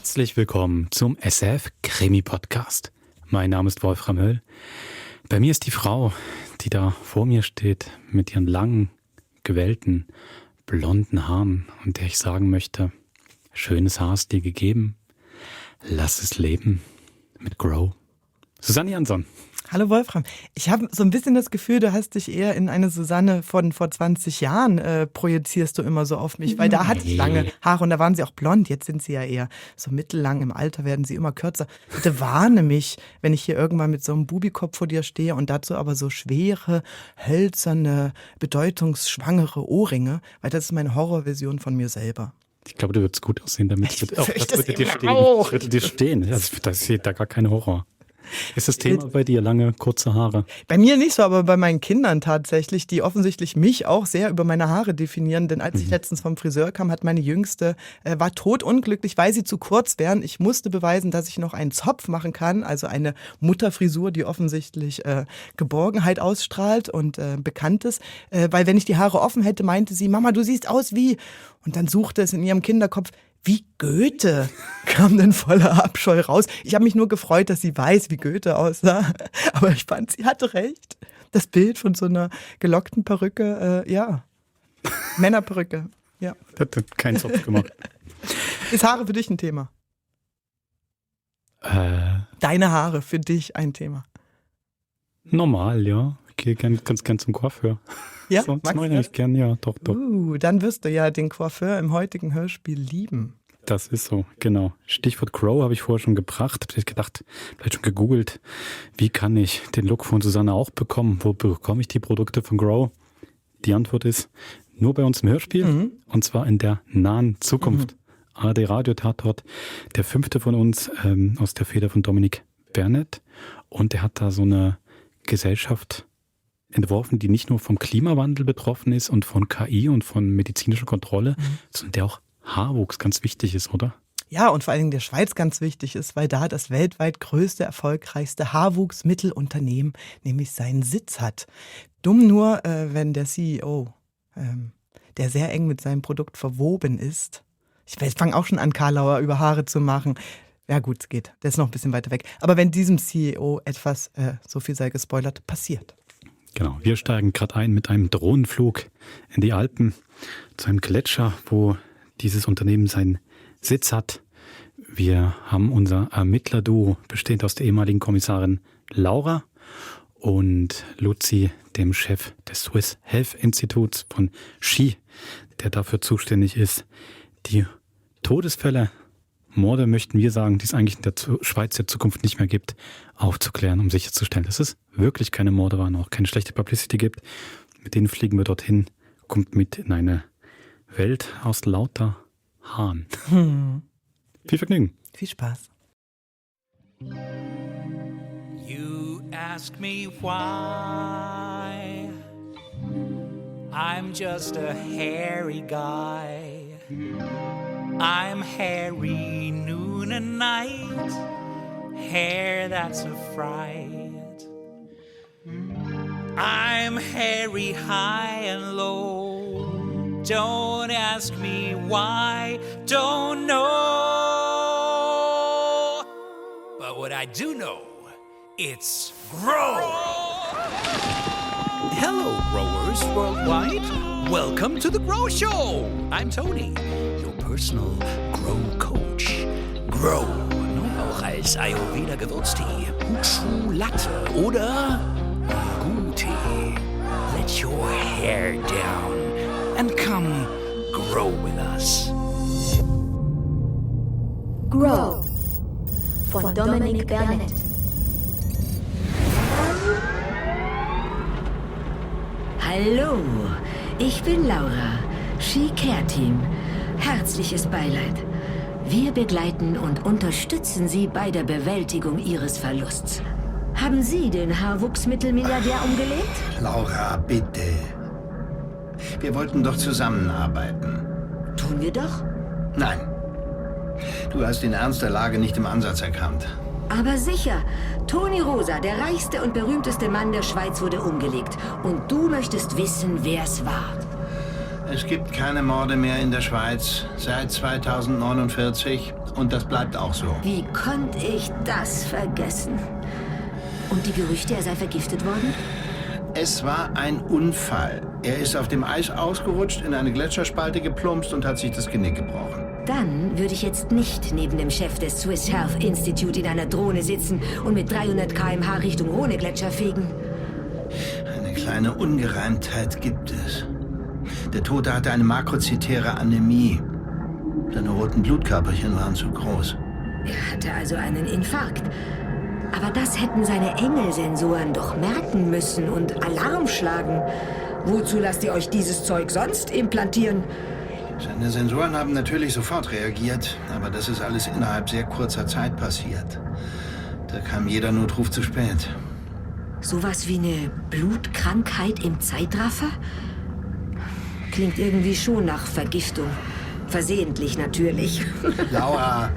Herzlich willkommen zum SF Krimi Podcast. Mein Name ist Wolfram Höll. Bei mir ist die Frau, die da vor mir steht, mit ihren langen, gewellten, blonden Haaren und der ich sagen möchte, schönes Haar ist dir gegeben, lass es leben mit Grow. Susanne Jansson. Hallo Wolfram. Ich habe so ein bisschen das Gefühl, du hast dich eher in eine Susanne von vor 20 Jahren projizierst du immer so auf mich, weil da hatte ich lange Haare und da waren sie auch blond. Jetzt sind sie ja eher so mittellang. Im Alter werden sie immer kürzer. Bitte warne mich, wenn ich hier irgendwann mit so einem Bubikopf vor dir stehe und dazu aber so schwere, hölzerne, bedeutungsschwangere Ohrringe, weil das ist meine Horrorvision von mir selber. Ich glaube, du würdest gut aussehen damit. Ich Das würde dir stehen. auch. Das würde dir stehen. Das ist da gar kein Horror. Ist das Thema bei dir lange, kurze Haare? Bei mir nicht so, aber bei meinen Kindern tatsächlich, die offensichtlich mich auch sehr über meine Haare definieren. Denn als ich letztens vom Friseur kam, hat meine Jüngste, war totunglücklich, weil sie zu kurz wären. Ich musste beweisen, dass ich noch einen Zopf machen kann, also eine Mutterfrisur, die offensichtlich Geborgenheit ausstrahlt und bekannt ist. Weil wenn ich die Haare offen hätte, meinte sie, Mama, du siehst aus wie... Und dann suchte es in ihrem Kinderkopf, wie Goethe, kam dann voller Abscheu raus. Ich habe mich nur gefreut, dass sie weiß, wie Goethe aussah. Aber ich fand, sie hatte recht. Das Bild von so einer gelockten Perücke, Männerperücke, ja. Das hat keinen Zopf gemacht. Ist Haare für dich ein Thema? Deine Haare für dich ein Thema? Normal, ja. Ich gehe ganz gern zum Coiffeur. Ja, Sonst magst mache du ich gern, ja, doch. Dann wirst du ja den Coiffeur im heutigen Hörspiel lieben. Das ist so, genau. Stichwort Grow habe ich vorher schon gebracht. Habe ich gedacht, vielleicht schon gegoogelt, wie kann ich den Look von Susanne auch bekommen? Wo bekomme ich die Produkte von Grow? Die Antwort ist nur bei uns im Hörspiel und zwar in der nahen Zukunft. ARD Radio Tatort, der 5. von uns aus der Feder von Dominik Bernett und der hat da so eine Gesellschaft entworfen, die nicht nur vom Klimawandel betroffen ist und von KI und von medizinischer Kontrolle, sondern der auch Haarwuchs ganz wichtig ist, oder? Ja, und vor allen Dingen der Schweiz ganz wichtig ist, weil da das weltweit größte, erfolgreichste Haarwuchsmittelunternehmen nämlich seinen Sitz hat. Dumm nur, wenn der CEO, der sehr eng mit seinem Produkt verwoben ist. Ich fange auch schon an, Karlauer über Haare zu machen. Ja gut, es geht. Der ist noch ein bisschen weiter weg. Aber wenn diesem CEO etwas, so viel sei gespoilert, passiert. Genau, wir steigen gerade ein mit einem Drohnenflug in die Alpen zu einem Gletscher, wo dieses Unternehmen seinen Sitz hat. Wir haben unser Ermittlerduo, bestehend aus der ehemaligen Kommissarin Laura und Luzi, dem Chef des Swiss Health Instituts von SHI, der dafür zuständig ist, die Todesfälle, Morde möchten wir sagen, die es eigentlich in der Schweiz der Zukunft nicht mehr gibt, aufzuklären, um sicherzustellen, dass es wirklich keine Morde waren, auch keine schlechte Publicity gibt. Mit denen fliegen wir dorthin, kommt mit in eine Welt aus lauter Haaren. Viel Vergnügen. Viel Spaß. You ask me why I'm just a hairy guy. I'm hairy noon and night, hair that's a fright. I'm hairy high and low, don't ask me why, don't know. But what I do know, it's grow! Hello, growers worldwide. Welcome to the Grow Show. I'm Tony, your personal Grow Coach. Grow, nun auch als Ayurveda Gewürztee, Huchu Latte oder Gute. Let your hair down and come grow with us. Grow von Dominik Bernett. Hallo, ich bin Laura, SHI Care Team. Herzliches Beileid. Wir begleiten und unterstützen Sie bei der Bewältigung Ihres Verlusts. Haben Sie den Haarwuchsmittelmilliardär umgelegt? Laura, bitte. Wir wollten doch zusammenarbeiten. Tun wir doch. Nein. Du hast den Ernst der Lage nicht im Ansatz erkannt. Aber sicher. Toni Rosa, der reichste und berühmteste Mann der Schweiz, wurde umgelegt. Und du möchtest wissen, wer es war. Es gibt keine Morde mehr in der Schweiz seit 2049 Und das bleibt auch so. Wie konnte ich das vergessen? Und die Gerüchte, er sei vergiftet worden? Es war ein Unfall. Er ist auf dem Eis ausgerutscht, in eine Gletscherspalte geplumpst und hat sich das Genick gebrochen. Dann würde ich jetzt nicht neben dem Chef des Swiss Health Institute in einer Drohne sitzen und mit 300 km/h Richtung Rhone-Gletscher fegen. Eine kleine Ungereimtheit gibt es. Der Tote hatte eine makrozytäre Anämie. Seine roten Blutkörperchen waren zu groß. Er hatte also einen Infarkt. Aber das hätten seine Engelsensoren doch merken müssen und Alarm schlagen. Wozu lasst ihr euch dieses Zeug sonst implantieren? Seine Sensoren haben natürlich sofort reagiert, aber das ist alles innerhalb sehr kurzer Zeit passiert. Da kam jeder Notruf zu spät. Sowas wie eine Blutkrankheit im Zeitraffer? Klingt irgendwie schon nach Vergiftung. Versehentlich natürlich. Laura,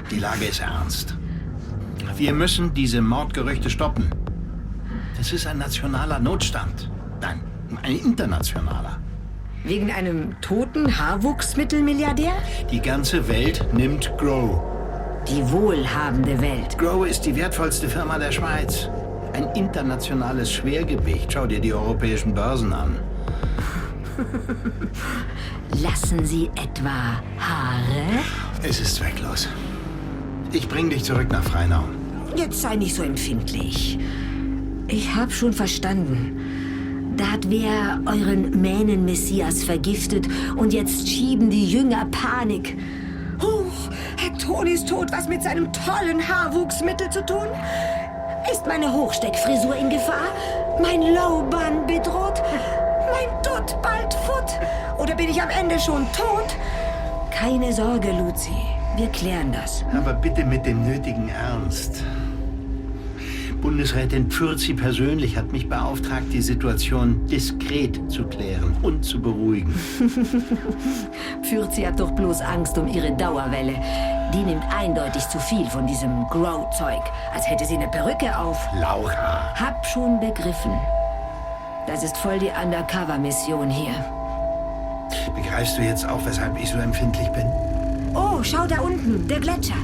die Lage ist ernst. Wir müssen diese Mordgerüchte stoppen. Das ist ein nationaler Notstand. Nein, ein internationaler. Wegen einem toten Haarwuchsmittelmilliardär? Die ganze Welt nimmt Grow. Die wohlhabende Welt. Grow ist die wertvollste Firma der Schweiz. Ein internationales Schwergewicht. Schau dir die europäischen Börsen an. Lassen Sie etwa Haare? Es ist zwecklos. Ich bring dich zurück nach Freinau. Jetzt sei nicht so empfindlich. Ich hab schon verstanden. Da hat wer euren Mähnen-Messias vergiftet und jetzt schieben die Jünger Panik. Huch, hat Tonys Tod was mit seinem tollen Haarwuchsmittel zu tun? Ist meine Hochsteckfrisur in Gefahr? Mein Low-Bun bedroht? Mein Dutt bald fut? Oder bin ich am Ende schon tot? Keine Sorge, Luzi. Wir klären das. Aber bitte mit dem nötigen Ernst. Bundesrätin Pfürzi persönlich hat mich beauftragt, die Situation diskret zu klären und zu beruhigen. Pfürzi hat doch bloß Angst um ihre Dauerwelle. Die nimmt eindeutig zu viel von diesem Grow-Zeug, als hätte sie eine Perücke auf. Laura. Hab schon begriffen. Das ist voll die Undercover-Mission hier. Begreifst du jetzt auch, weshalb ich so empfindlich bin? Oh, schau da unten, der Gletscher.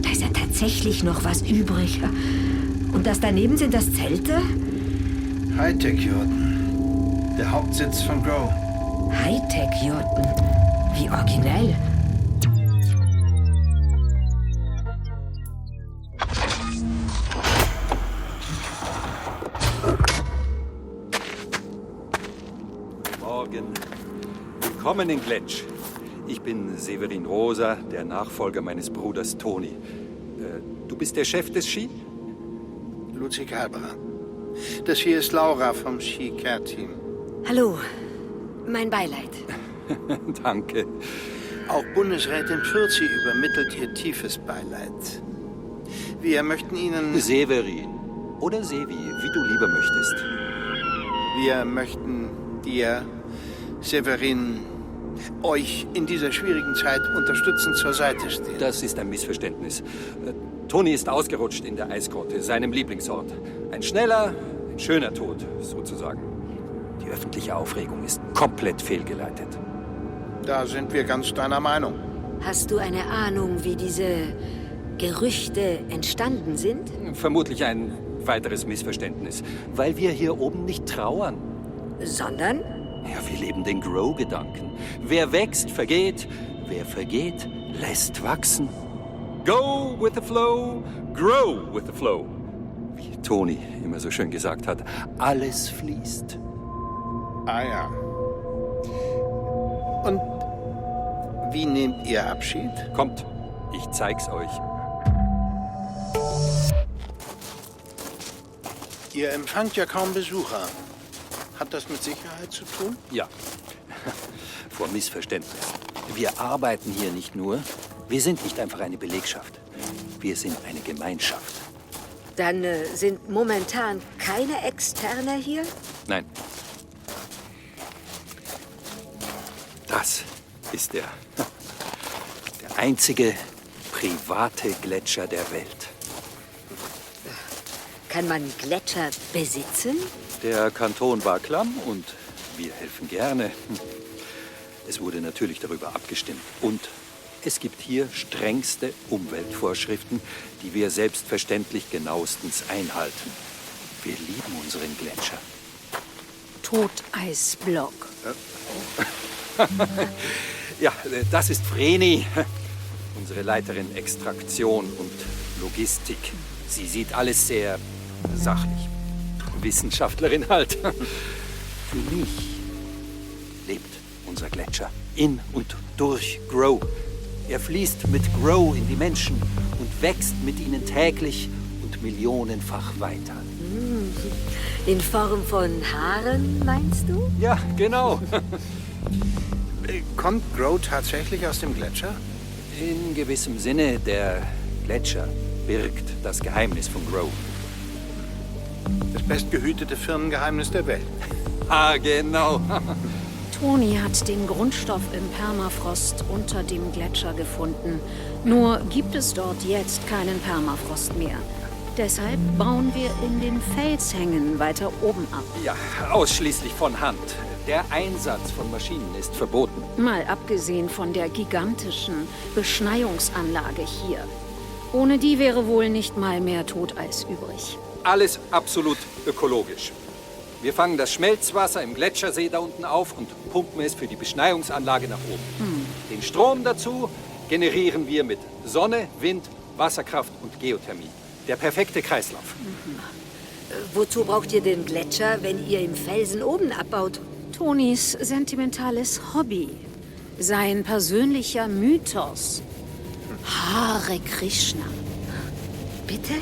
Da ist ja tatsächlich noch was übrig. Und das daneben sind das Zelte? Hightech-Jurten. Der Hauptsitz von Grow. Hightech-Jurten. Wie originell. Morgen. Willkommen in Gletsch. Ich bin Severin Rosa, der Nachfolger meines Bruders Toni. Du bist der Chef des Ski? Luzi Kalberer. Das hier ist Laura vom Ski-Care-Team. Hallo, mein Beileid. Danke. Auch Bundesrätin Pfürzi übermittelt ihr tiefes Beileid. Wir möchten Ihnen... Severin. Oder Sevi, wie du lieber möchtest. Wir möchten dir, Severin, euch in dieser schwierigen Zeit unterstützend zur Seite stehen. Das ist ein Missverständnis. Toni ist ausgerutscht in der Eisgrotte, seinem Lieblingsort. Ein schneller, ein schöner Tod, sozusagen. Die öffentliche Aufregung ist komplett fehlgeleitet. Da sind wir ganz deiner Meinung. Hast du eine Ahnung, wie diese Gerüchte entstanden sind? Vermutlich ein weiteres Missverständnis, weil wir hier oben nicht trauern. Sondern? Ja, wir leben den Grow-Gedanken. Wer wächst, vergeht. Wer vergeht, lässt wachsen. Go with the flow, grow with the flow. Wie Toni immer so schön gesagt hat, alles fließt. Ah ja. Und wie nehmt ihr Abschied? Kommt, ich zeig's euch. Ihr empfangt ja kaum Besucher. Hat das mit Sicherheit zu tun? Ja, vor Missverständnis. Wir arbeiten hier nicht nur. Wir sind nicht einfach eine Belegschaft. Wir sind eine Gemeinschaft. Dann sind momentan keine Externe hier? Nein. Das ist der einzige private Gletscher der Welt. Kann man Gletscher besitzen? Der Kanton war klamm und wir helfen gerne. Es wurde natürlich darüber abgestimmt und Es gibt hier strengste Umweltvorschriften, die wir selbstverständlich genauestens einhalten. Wir lieben unseren Gletscher. Toteisblock. Ja, das ist Vreni, unsere Leiterin Extraktion und Logistik. Sie sieht alles sehr sachlich. Wissenschaftlerin halt. Für mich lebt unser Gletscher in und durch Grow. Er fließt mit Grow in die Menschen und wächst mit ihnen täglich und millionenfach weiter. In Form von Haaren, meinst du? Ja, genau. Kommt Grow tatsächlich aus dem Gletscher? In gewissem Sinne, der Gletscher birgt das Geheimnis von Grow. Das bestgehütete Firmengeheimnis der Welt. Ah, genau. Toni hat den Grundstoff im Permafrost unter dem Gletscher gefunden. Nur gibt es dort jetzt keinen Permafrost mehr. Deshalb bauen wir in den Felshängen weiter oben ab. Ja, ausschließlich von Hand. Der Einsatz von Maschinen ist verboten. Mal abgesehen von der gigantischen Beschneiungsanlage hier. Ohne die wäre wohl nicht mal mehr Toteis übrig. Alles absolut ökologisch. Wir fangen das Schmelzwasser im Gletschersee da unten auf und pumpen es für die Beschneiungsanlage nach oben. Den Strom dazu generieren wir mit Sonne, Wind, Wasserkraft und Geothermie. Der perfekte Kreislauf. Wozu braucht ihr den Gletscher, wenn ihr im Felsen oben abbaut? Tonis sentimentales Hobby. Sein persönlicher Mythos. Hare Krishna. Bitte?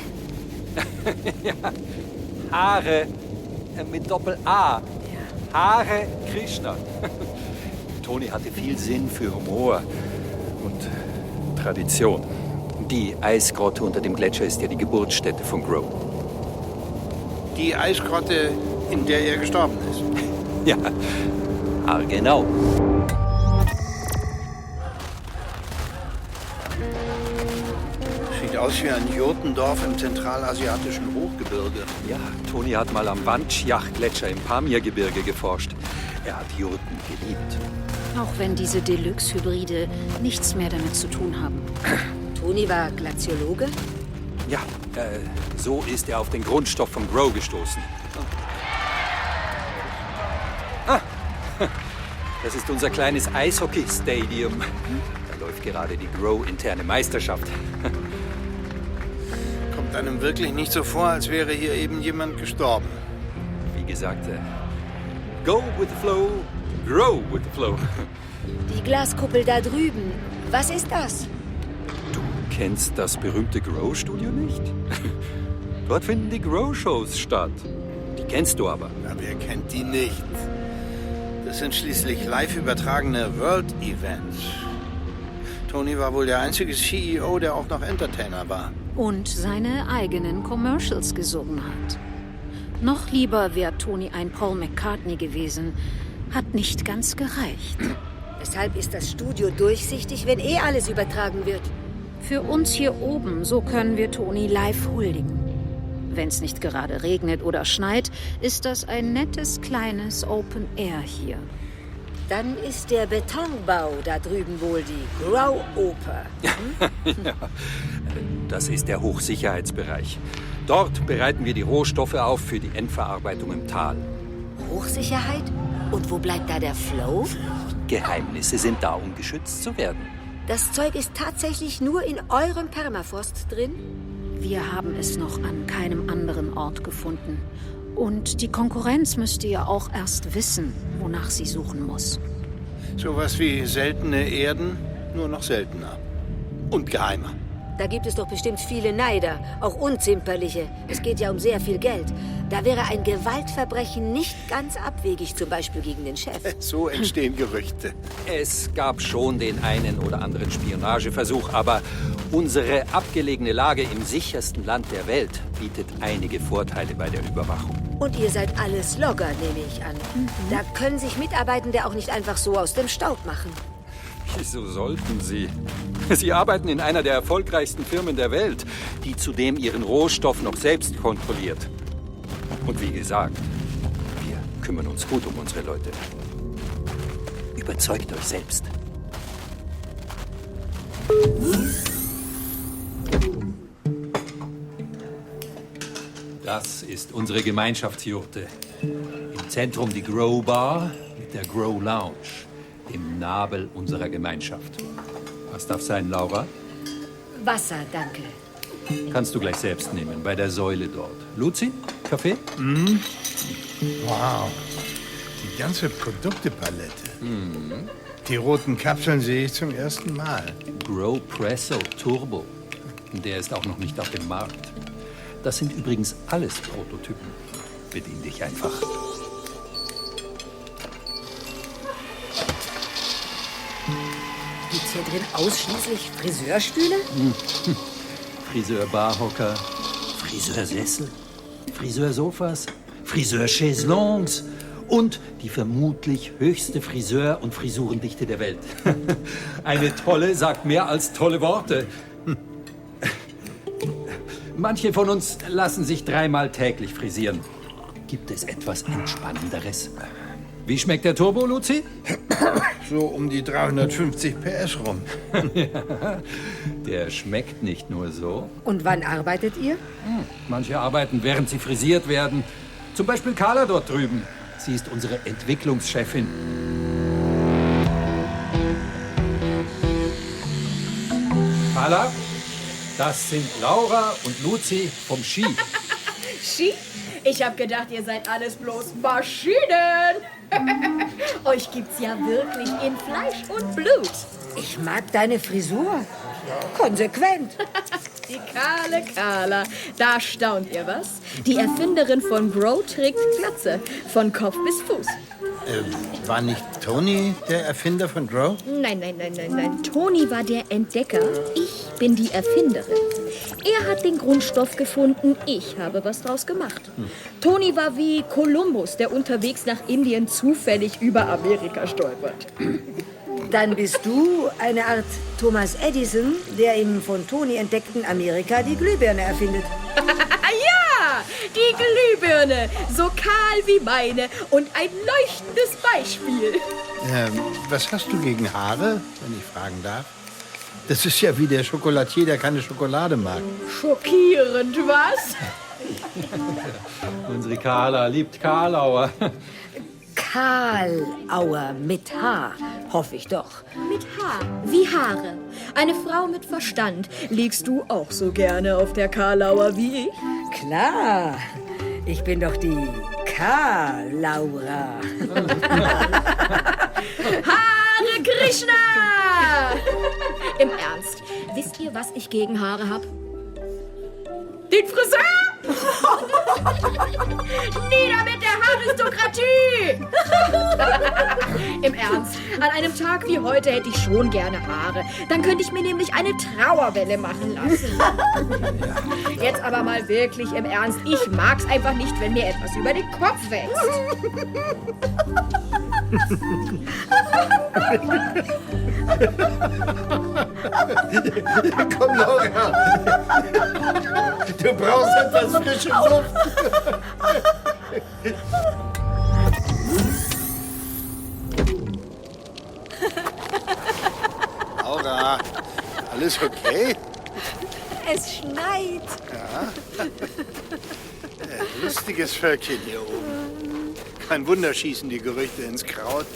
Hare mit Doppel-A. Hare Krishna. Toni hatte viel Sinn für Humor und Tradition. Die Eisgrotte unter dem Gletscher ist ja die Geburtsstätte von Grow. Die Eisgrotte, in der er gestorben ist. Ja, genau. Sieht aus wie ein Jurtendorf im zentralasiatischen Hochgebirge. Ja, Toni hat mal am Wandschjach-Gletscher im Pamirgebirge geforscht. Er hat Jurten geliebt. Auch wenn diese Deluxe-Hybride nichts mehr damit zu tun haben. Toni war Glaziologe? Ja, so ist er auf den Grundstoff von Grow gestoßen. Ah, das ist unser kleines Eishockey-Stadium. Da läuft gerade die Grow-interne Meisterschaft. Kommt einem wirklich nicht so vor, als wäre hier eben jemand gestorben. Wie gesagt, go with the flow, grow with the flow. Die Glaskuppel da drüben. Was ist das? Du kennst das berühmte Grow-Studio nicht? Dort finden die Grow-Shows statt. Die kennst du aber. Na, wer kennt die nicht? Das sind schließlich live übertragene World-Events. Toni war wohl der einzige CEO, der auch noch Entertainer war. Und seine eigenen Commercials gesungen hat. Noch lieber wäre Toni ein Paul McCartney gewesen. Hat nicht ganz gereicht. Weshalb ist das Studio durchsichtig, wenn alles übertragen wird? Für uns hier oben, so können wir Toni live huldigen. Wenn es nicht gerade regnet oder schneit, ist das ein nettes, kleines Open Air hier. Dann ist der Betonbau da drüben wohl die Grow-Oper. Ja, das ist der Hochsicherheitsbereich. Dort bereiten wir die Rohstoffe auf für die Endverarbeitung im Tal. Hochsicherheit? Und wo bleibt da der Flow? Geheimnisse sind da, um geschützt zu werden. Das Zeug ist tatsächlich nur in eurem Permafrost drin? Wir haben es noch an keinem anderen Ort gefunden. Und die Konkurrenz müsste ja auch erst wissen, wonach sie suchen muss. Sowas wie seltene Erden, nur noch seltener. Und geheimer. Da gibt es doch bestimmt viele Neider, auch unzimperliche. Es geht ja um sehr viel Geld. Da wäre ein Gewaltverbrechen nicht ganz abwegig, zum Beispiel gegen den Chef. So entstehen Gerüchte. Es gab schon den einen oder anderen Spionageversuch, aber unsere abgelegene Lage im sichersten Land der Welt bietet einige Vorteile bei der Überwachung. Und ihr seid alles Logger, nehme ich an. Da können sich Mitarbeitende auch nicht einfach so aus dem Staub machen. Wieso sollten sie? Sie arbeiten in einer der erfolgreichsten Firmen der Welt, die zudem ihren Rohstoff noch selbst kontrolliert. Und wie gesagt, wir kümmern uns gut um unsere Leute. Überzeugt euch selbst. Das ist unsere Gemeinschaftsjurte. Im Zentrum die Grow Bar mit der Grow Lounge, dem Nabel unserer Gemeinschaft. Was darf sein, Laura? Wasser, danke. Kannst du gleich selbst nehmen, bei der Säule dort. Luzi, Kaffee? Wow. Die ganze Produktepalette. Die roten Kapseln sehe ich zum ersten Mal. Grow Presso Turbo. Der ist auch noch nicht auf dem Markt. Das sind übrigens alles Prototypen. Bedien dich einfach. Gibt's hier drin ausschließlich Friseurstühle? Friseur-Barhocker, Friseursessel, Friseursofas, Friseur-Chaiselongs und die vermutlich höchste Friseur- und Frisurendichte der Welt. Eine tolle sagt mehr als tolle Worte. Manche von uns lassen sich 3-mal täglich frisieren. Gibt es etwas Entspannenderes? Wie schmeckt der Turbo, Luzi? So um die 350 PS rum. Der schmeckt nicht nur so. Und wann arbeitet ihr? Manche arbeiten, während sie frisiert werden. Zum Beispiel Carla dort drüben. Sie ist unsere Entwicklungschefin. Carla, das sind Laura und Luzi vom Ski. Ski? Ich hab gedacht, ihr seid alles bloß Maschinen. Euch gibt's ja wirklich in Fleisch und Blut. Ich mag deine Frisur. Konsequent. Die kahle Carla. Da staunt ihr was? Die Erfinderin von Grow trägt Glatze. Von Kopf bis Fuß. War nicht Tony der Erfinder von Grow? Nein. Toni war der Entdecker. Ich bin die Erfinderin. Er hat den Grundstoff gefunden. Ich habe was draus gemacht. Toni war wie Kolumbus, der unterwegs nach Indien zufällig über Amerika stolpert. Dann bist du eine Art Thomas Edison, der im von Toni entdeckten Amerika die Glühbirne erfindet. Ja, die Glühbirne. So kahl wie meine und ein leuchtendes Beispiel. Was hast du gegen Haare, wenn ich fragen darf? Das ist ja wie der Schokolatier, der keine Schokolade mag. Schockierend, was? Unsere Carla liebt Karlauer. Karlauer mit H, hoffe ich doch. Mit Haar, wie Haare. Eine Frau mit Verstand. Liegst du auch so gerne auf der Karlauer wie ich? Klar, ich bin doch die Karlaura. Hare Krishna! Im Ernst, wisst ihr, was ich gegen Haare hab? Den Friseur! Nieder mit der Aristokratie! Im Ernst, an einem Tag wie heute hätte ich schon gerne Haare. Dann könnte ich mir nämlich eine Trauerwelle machen lassen. Jetzt aber mal wirklich im Ernst. Ich mag's einfach nicht, wenn mir etwas über den Kopf wächst. Komm, Laura. Du brauchst etwas frische Luft. Laura, alles okay? Es schneit. Lustiges Völkchen hier oben. Kein Wunder schießen die Gerüchte ins Kraut.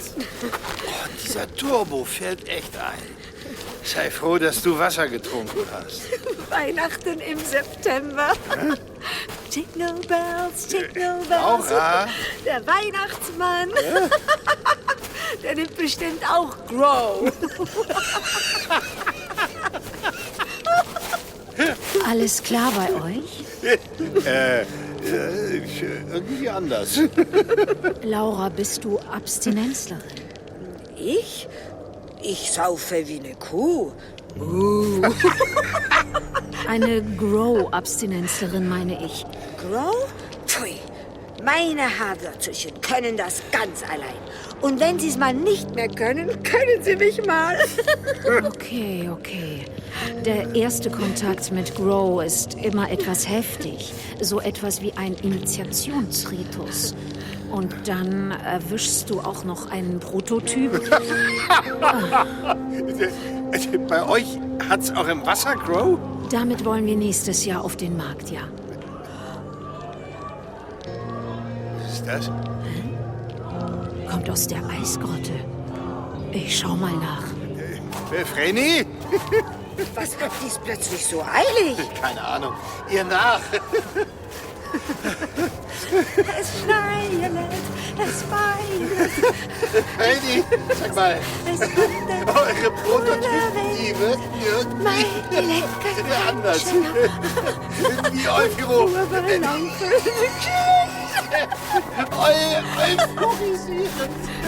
Oh, dieser Turbo fällt echt ein. Sei froh, dass du Wasser getrunken hast. Weihnachten im September. Jingle Bells, Jingle Bells. Laura? Der Weihnachtsmann. Der nimmt bestimmt auch Grow. Alles klar bei euch? Irgendwie anders. Laura, bist du Abstinenzlerin? Ich? Ich saufe wie eine Kuh. Eine Grow-Abstinenzlerin, meine ich. Grow? Pfui. Meine Haarwürzelchen können das ganz allein. Und wenn sie es mal nicht mehr können, können sie mich mal. Okay. Der erste Kontakt mit Grow ist immer etwas heftig. So etwas wie ein Initiationsritus. Und dann erwischst du auch noch einen Prototyp. Bei euch Hat's auch im Wasser, Grow? Damit wollen wir nächstes Jahr auf den Markt, ja. Was ist das? Kommt aus der Eisgrotte. Ich schau mal nach. Vreni? Was hat dies plötzlich so eilig? Keine Ahnung. Ihr nach. Es schneit, es weint. Heidi, sag mal. Eure Prototypen, die wirken irgendwie anders. Wie euphorisiert.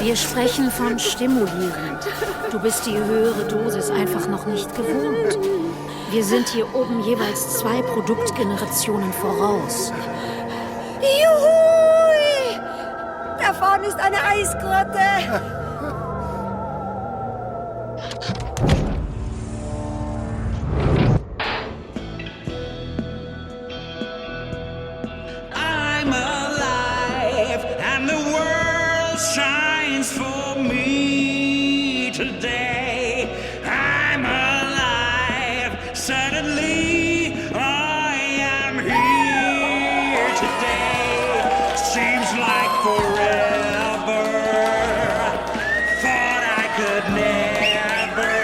Wir sprechen von stimulierend. Du bist die höhere Dosis einfach noch nicht gewohnt. Wir sind hier oben jeweils 2 Produktgenerationen voraus. Juhui! Da vorne ist eine Eisgrotte. I'm alive and the world shines for me today. I'm alive, suddenly I am here today. Seems like forever, thought I could never.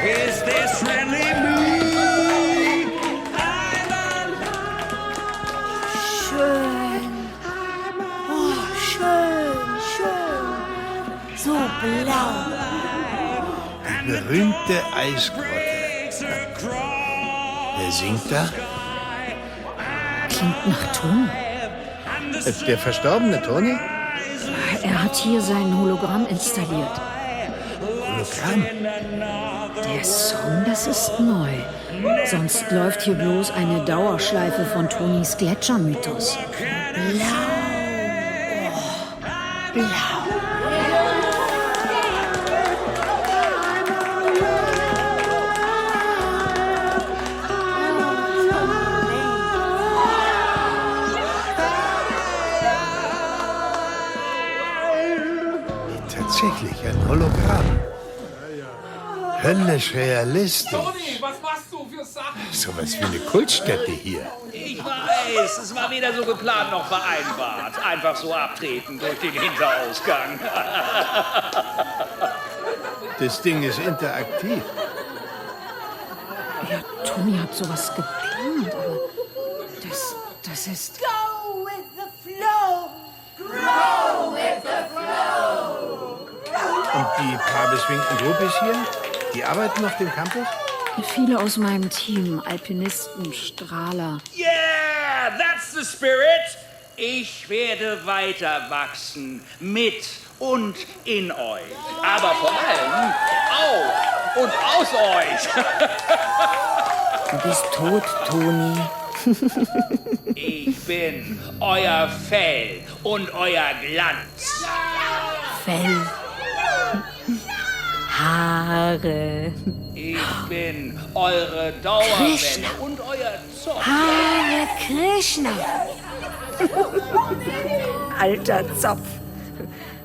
Is this really me? I'm alive. Schön. Oh, schön, schön. So blau. Die berühmte Eisgrotte. Wer singt da? Klingt nach Ton. Der verstorbene Toni? Er hat hier sein Hologramm installiert. Hologramm? Der Song, das ist neu. Sonst läuft hier bloß eine Dauerschleife von Tonis Gletschermythos. Blau. Oh, blau. Tatsächlich ein Hologramm. Höllisch realistisch. Was machst du für Sachen? Sowas wie eine Kultstätte hier. Ich weiß, es war weder so geplant noch vereinbart. Einfach so abtreten durch den Hinterausgang. Das Ding ist interaktiv. Ja, Toni hat sowas geplant, aber das ist... Go with the flow. Grow with the flow. Und die paar beschwingten Groupies hier, die arbeiten auf dem Campus? Viele aus meinem Team, Alpinisten, Strahler. Yeah, that's the spirit. Ich werde weiter wachsen. Mit und in euch. Aber vor allem auf und aus euch. Du bist tot, Toni. Ich bin euer Fell und euer Glanz. Fell. Haare. Ich bin eure Dauerwelle und euer Zopf. Hare Krishna. Alter Zopf.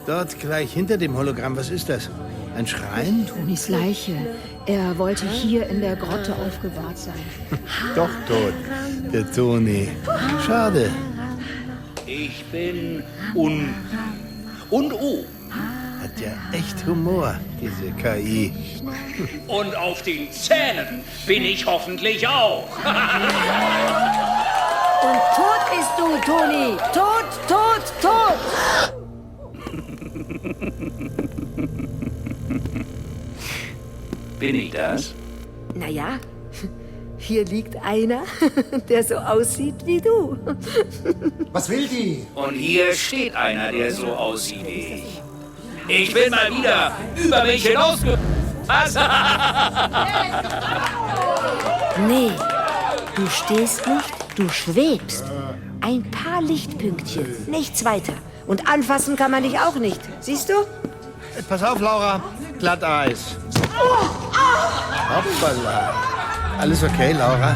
Dort gleich hinter dem Hologramm, was ist das? Ein Schrein? Tonis Leiche. Er wollte hier in der Grotte aufgebahrt sein. Doch tot, der Toni. Schade. Ich bin unten und oben. Hat ja echt Humor, diese KI. Und auf den Zähnen bin ich hoffentlich auch. Und tot bist du, Toni. Tot, tot, tot. Bin ich das? Naja, hier liegt einer, der so aussieht wie du. Was will die? Und hier steht einer, der so aussieht wie ich. Ich bin mal wieder über mich hinausge... Was? Nee, du stehst nicht, du schwebst. Ein paar Lichtpünktchen, nichts weiter. Und anfassen kann man dich auch nicht. Siehst du? Pass auf, Laura. Glatteis. Hoppala. Alles okay, Laura?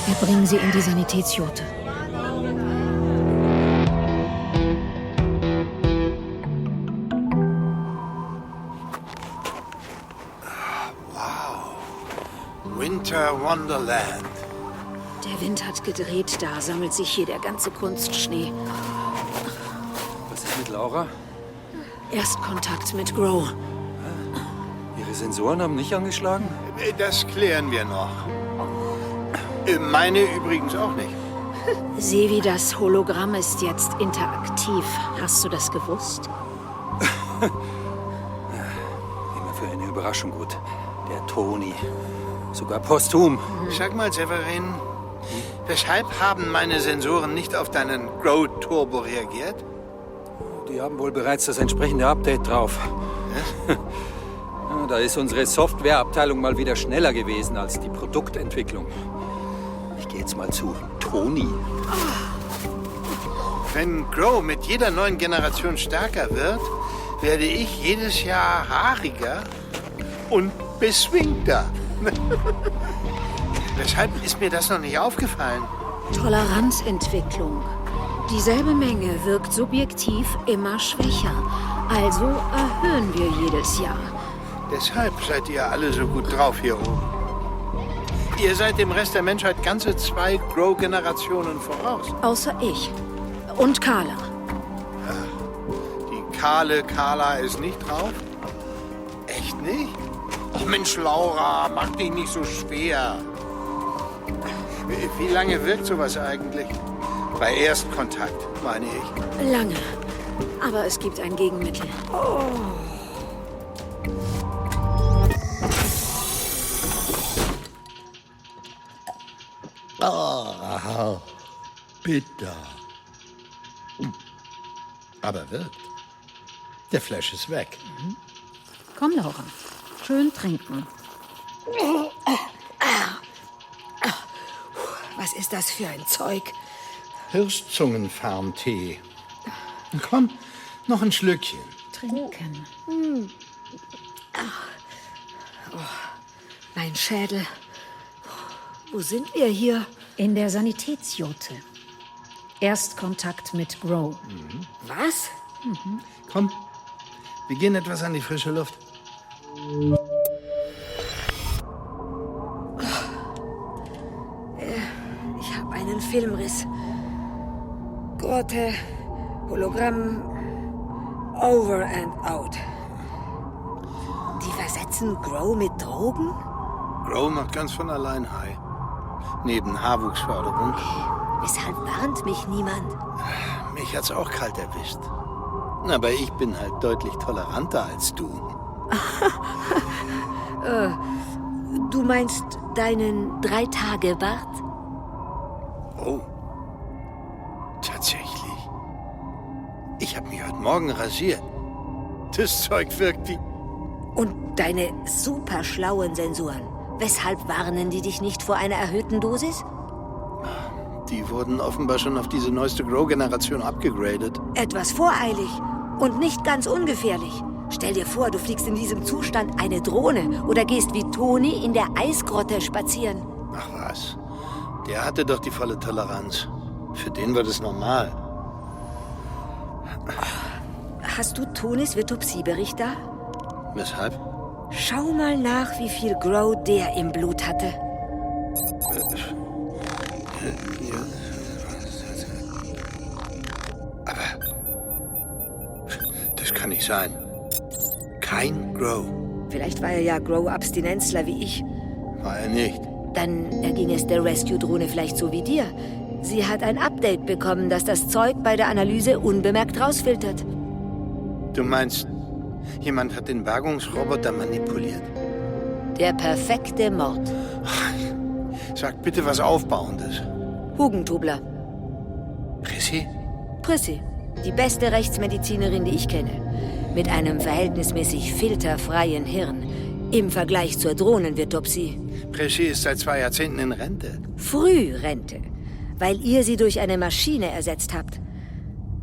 Wir bringen sie in die Sanitätsjurte. Winter Wonderland. Der Wind hat gedreht, da sammelt sich hier der ganze Kunstschnee. Was ist mit Laura? Erstkontakt mit Grow. Ihre Sensoren haben nicht angeschlagen? Das klären wir noch. Meine übrigens auch nicht. Sevi, das Hologramm ist jetzt interaktiv. Hast du das gewusst? Immer für eine Überraschung gut. Der Toni. Sogar posthum. Sag mal, Severin, weshalb haben meine Sensoren nicht auf deinen Grow-Turbo reagiert? Die haben wohl bereits das entsprechende Update drauf. Ja, da ist unsere Softwareabteilung mal wieder schneller gewesen als die Produktentwicklung. Ich gehe jetzt mal zu Toni. Wenn Grow mit jeder neuen Generation stärker wird, werde ich jedes Jahr haariger und beswingter. Weshalb ist mir das noch nicht aufgefallen? Toleranzentwicklung. Dieselbe Menge wirkt subjektiv immer schwächer. Also erhöhen wir jedes Jahr. Deshalb seid ihr alle so gut drauf hier oben. Ihr seid dem Rest der Menschheit ganze 2 Grow-Generationen voraus. Außer ich. Und Carla. Die kahle Carla ist nicht drauf? Echt nicht? Oh Mensch, Laura, mach dich nicht so schwer. Wie lange wirkt sowas eigentlich? Bei Erstkontakt, meine ich. Lange. Aber es gibt ein Gegenmittel. Oh. Ah, bitter. Aber wirkt. Der Flash ist weg. Komm, Laura. Schön trinken. Was ist das für ein Zeug? Hirschzungenfarmtee. Komm, noch ein Schlückchen. Trinken. Oh, mein Schädel. Wo sind wir hier? In der Sanitätsjote. Erstkontakt mit Grow. Was? Komm, wir gehen etwas an die frische Luft. Ich habe einen Filmriss. Grotte, Hologramm, over and out. Die versetzen Grow mit Drogen? Grow macht ganz von allein high. Neben Haarwuchsförderung. Weshalb warnt mich niemand? Mich hat's auch kalt erwischt. Aber ich bin halt deutlich toleranter als du. Du meinst deinen 3-Tage-Bart? Oh. Tatsächlich. Ich habe mich heute Morgen rasiert. Das Zeug wirkt wie... Und deine super schlauen Sensoren. Weshalb warnen die dich nicht vor einer erhöhten Dosis? Die wurden offenbar schon auf diese neueste Grow-Generation abgegradet. Etwas voreilig und nicht ganz ungefährlich. Stell dir vor, du fliegst in diesem Zustand eine Drohne oder gehst wie Toni in der Eisgrotte spazieren. Ach was, der hatte doch die volle Toleranz. Für den war das normal. Hast du Tonis Vitopsiebericht da? Weshalb? Schau mal nach, wie viel Grow der im Blut hatte. Aber das kann nicht sein. Kein Grow. Vielleicht war er ja Grow-Abstinenzler wie ich. War er nicht. Dann erging es der Rescue-Drohne vielleicht so wie dir. Sie hat ein Update bekommen, das das Zeug bei der Analyse unbemerkt rausfiltert. Du meinst, jemand hat den Bergungsroboter manipuliert? Der perfekte Mord. Sag bitte was Aufbauendes. Hugentobler. Prissy? Prissy, die beste Rechtsmedizinerin, die ich kenne. Mit einem verhältnismäßig filterfreien Hirn. Im Vergleich zur Drohnenvirtopsie. Prissy ist seit 2 Jahrzehnten in Rente. Frührente. Weil ihr sie durch eine Maschine ersetzt habt.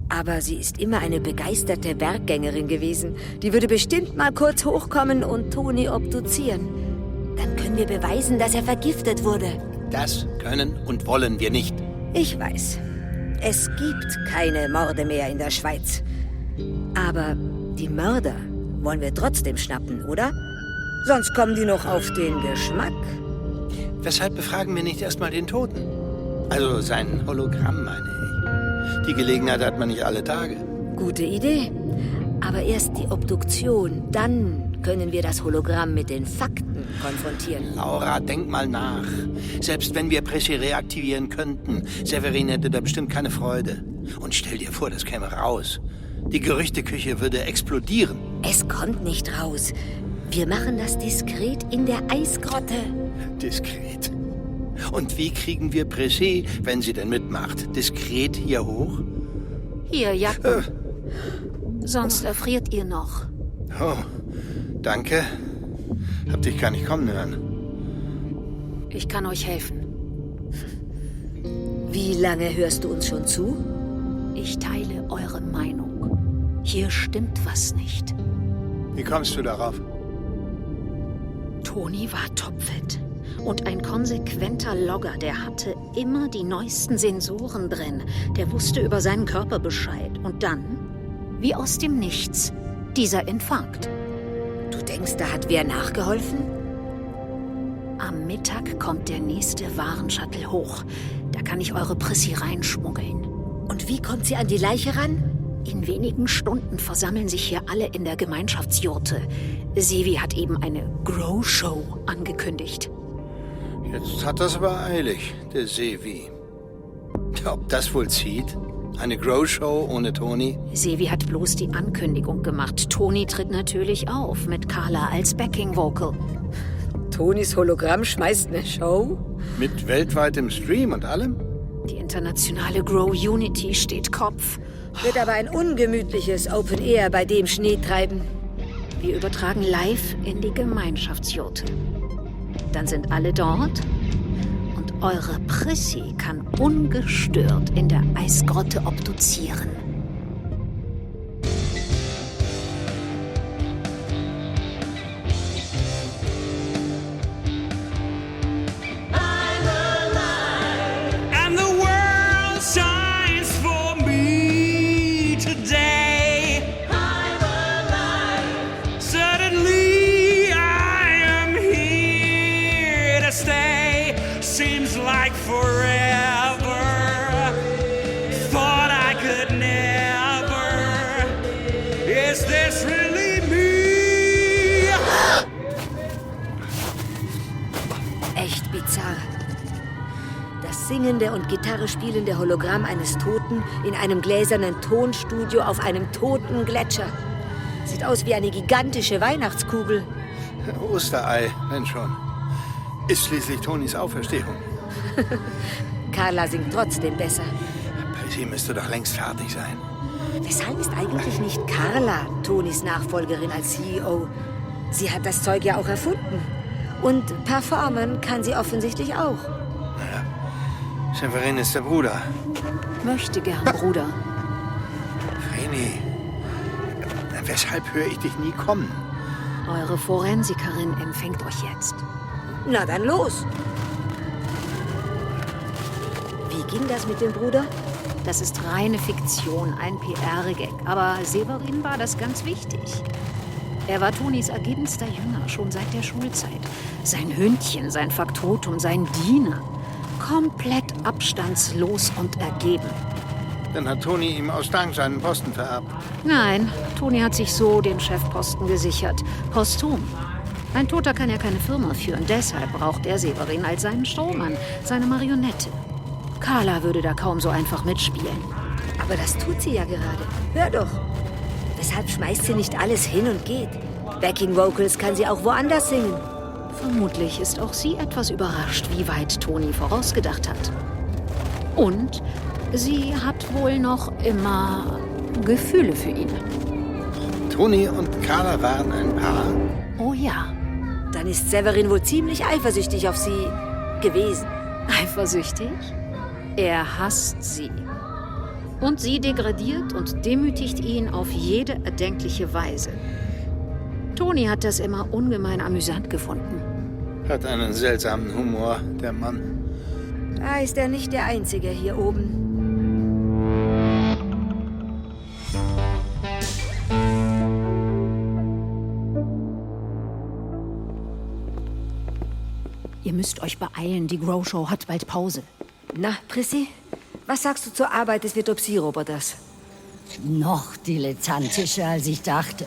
Aber sie ist immer eine begeisterte Berggängerin gewesen. Die würde bestimmt mal kurz hochkommen und Toni obduzieren. Dann können wir beweisen, dass er vergiftet wurde. Das können und wollen wir nicht. Ich weiß. Es gibt keine Morde mehr in der Schweiz. Aber die Mörder wollen wir trotzdem schnappen, oder? Sonst kommen die noch auf den Geschmack. Weshalb befragen wir nicht erstmal den Toten? Also sein Hologramm, meine ich. Die Gelegenheit hat man nicht alle Tage. Gute Idee. Aber erst die Obduktion, dann können wir das Hologramm mit den Fakten konfrontieren. Laura, denk mal nach. Selbst wenn wir Pressy reaktivieren könnten, Severin hätte da bestimmt keine Freude. Und stell dir vor, das käme raus. Die Gerüchteküche würde explodieren. Es kommt nicht raus. Wir machen das diskret in der Eisgrotte. Diskret. Und wie kriegen wir Pressy, wenn sie denn mitmacht, diskret hier hoch? Hier, Jacken. Sonst erfriert ihr noch. Oh, danke. Hab dich gar nicht kommen hören. Ich kann euch helfen. Wie lange hörst du uns schon zu? Ich teile eure Meinung. Hier stimmt was nicht. Wie kommst du darauf? Toni war topfit. Und ein konsequenter Logger, der hatte immer die neuesten Sensoren drin. Der wusste über seinen Körper Bescheid. Und dann, wie aus dem Nichts, dieser Infarkt. Du denkst, da hat wer nachgeholfen? Am Mittag kommt der nächste Warenshuttle hoch. Da kann ich eure Pressy reinschmuggeln. Und wie kommt sie an die Leiche ran? In wenigen Stunden versammeln sich hier alle in der Gemeinschaftsjurte. Sevi hat eben eine Grow-Show angekündigt. Jetzt hat das aber eilig, der Sevi. Ob das wohl zieht? Eine Grow-Show ohne Toni? Sevi hat bloß die Ankündigung gemacht. Toni tritt natürlich auf, mit Carla als Backing-Vocal. Tonis Hologramm schmeißt eine Show? Mit weltweitem Stream und allem? Die internationale Grow-Unity steht Kopf. Wird aber ein ungemütliches Open Air bei dem Schneetreiben. Wir übertragen live in die Gemeinschaftsjurte. Dann sind alle dort und eure Pressy kann ungestört in der Eisgrotte obduzieren. Singende und Gitarre spielende Hologramm eines Toten in einem gläsernen Tonstudio auf einem toten Gletscher. Sieht aus wie eine gigantische Weihnachtskugel. Osterei, wenn schon. Ist schließlich Tonis Auferstehung. Carla singt trotzdem besser. Pressy müsste doch längst fertig sein. Weshalb ist eigentlich nicht Carla Tonis Nachfolgerin als CEO? Sie hat das Zeug ja auch erfunden. Und performen kann sie offensichtlich auch. Naja, Severin ist der Bruder. Möchte gern, Bruder. Vreni, weshalb höre ich dich nie kommen? Eure Forensikerin empfängt euch jetzt. Na dann los. Wie ging das mit dem Bruder? Das ist reine Fiktion, ein PR-Gag. Aber Severin war das ganz wichtig. Er war Tonis ergebenster Jünger, schon seit der Schulzeit. Sein Hündchen, sein Faktotum, sein Diener. Komplett abstandslos und ergeben. Dann hat Toni ihm aus Dank seinen Posten vererbt. Nein, Toni hat sich so den Chefposten gesichert. Posthum. Ein Toter kann ja keine Firma führen. Deshalb braucht er Severin als seinen Showmann, seine Marionette. Carla würde da kaum so einfach mitspielen. Aber das tut sie ja gerade. Hör doch. Weshalb schmeißt sie nicht alles hin und geht? Backing Vocals kann sie auch woanders singen. Vermutlich ist auch sie etwas überrascht, wie weit Toni vorausgedacht hat. Und sie hat wohl noch immer Gefühle für ihn. Toni und Carla waren ein Paar? Oh ja. Dann ist Severin wohl ziemlich eifersüchtig auf sie gewesen. Eifersüchtig? Er hasst sie. Und sie degradiert und demütigt ihn auf jede erdenkliche Weise. Toni hat das immer ungemein amüsant gefunden. Hat einen seltsamen Humor, der Mann. Da ist er nicht der Einzige hier oben. Ihr müsst euch beeilen. Die Grow Show hat bald Pause. Na, Prissy, was sagst du zur Arbeit des Vitopsie-Roboters? Noch dilettantischer, als ich dachte.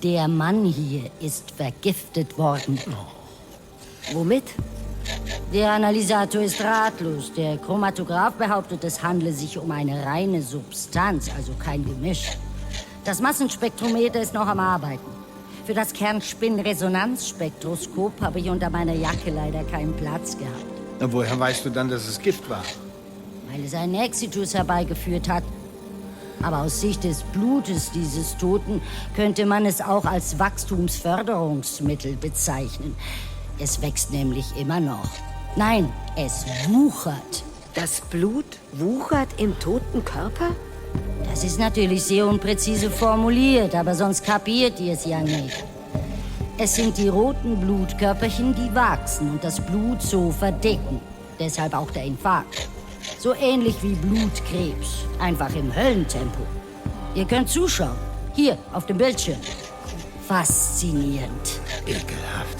Der Mann hier ist vergiftet worden. Womit? Der Analysator ist ratlos. Der Chromatograph behauptet, es handle sich um eine reine Substanz, also kein Gemisch. Das Massenspektrometer ist noch am Arbeiten. Für das Kernspinresonanzspektroskop habe ich unter meiner Jacke leider keinen Platz gehabt. Na, woher weißt du dann, dass es Gift war? Weil es einen Exitus herbeigeführt hat. Aber aus Sicht des Blutes dieses Toten könnte man es auch als Wachstumsförderungsmittel bezeichnen. Es wächst nämlich immer noch. Nein, es wuchert. Das Blut wuchert im toten Körper? Das ist natürlich sehr unpräzise formuliert, aber sonst kapiert ihr es ja nicht. Es sind die roten Blutkörperchen, die wachsen und das Blut so verdicken. Deshalb auch der Infarkt. So ähnlich wie Blutkrebs, einfach im Höllentempo. Ihr könnt zuschauen, hier auf dem Bildschirm. Faszinierend. Ekelhaft.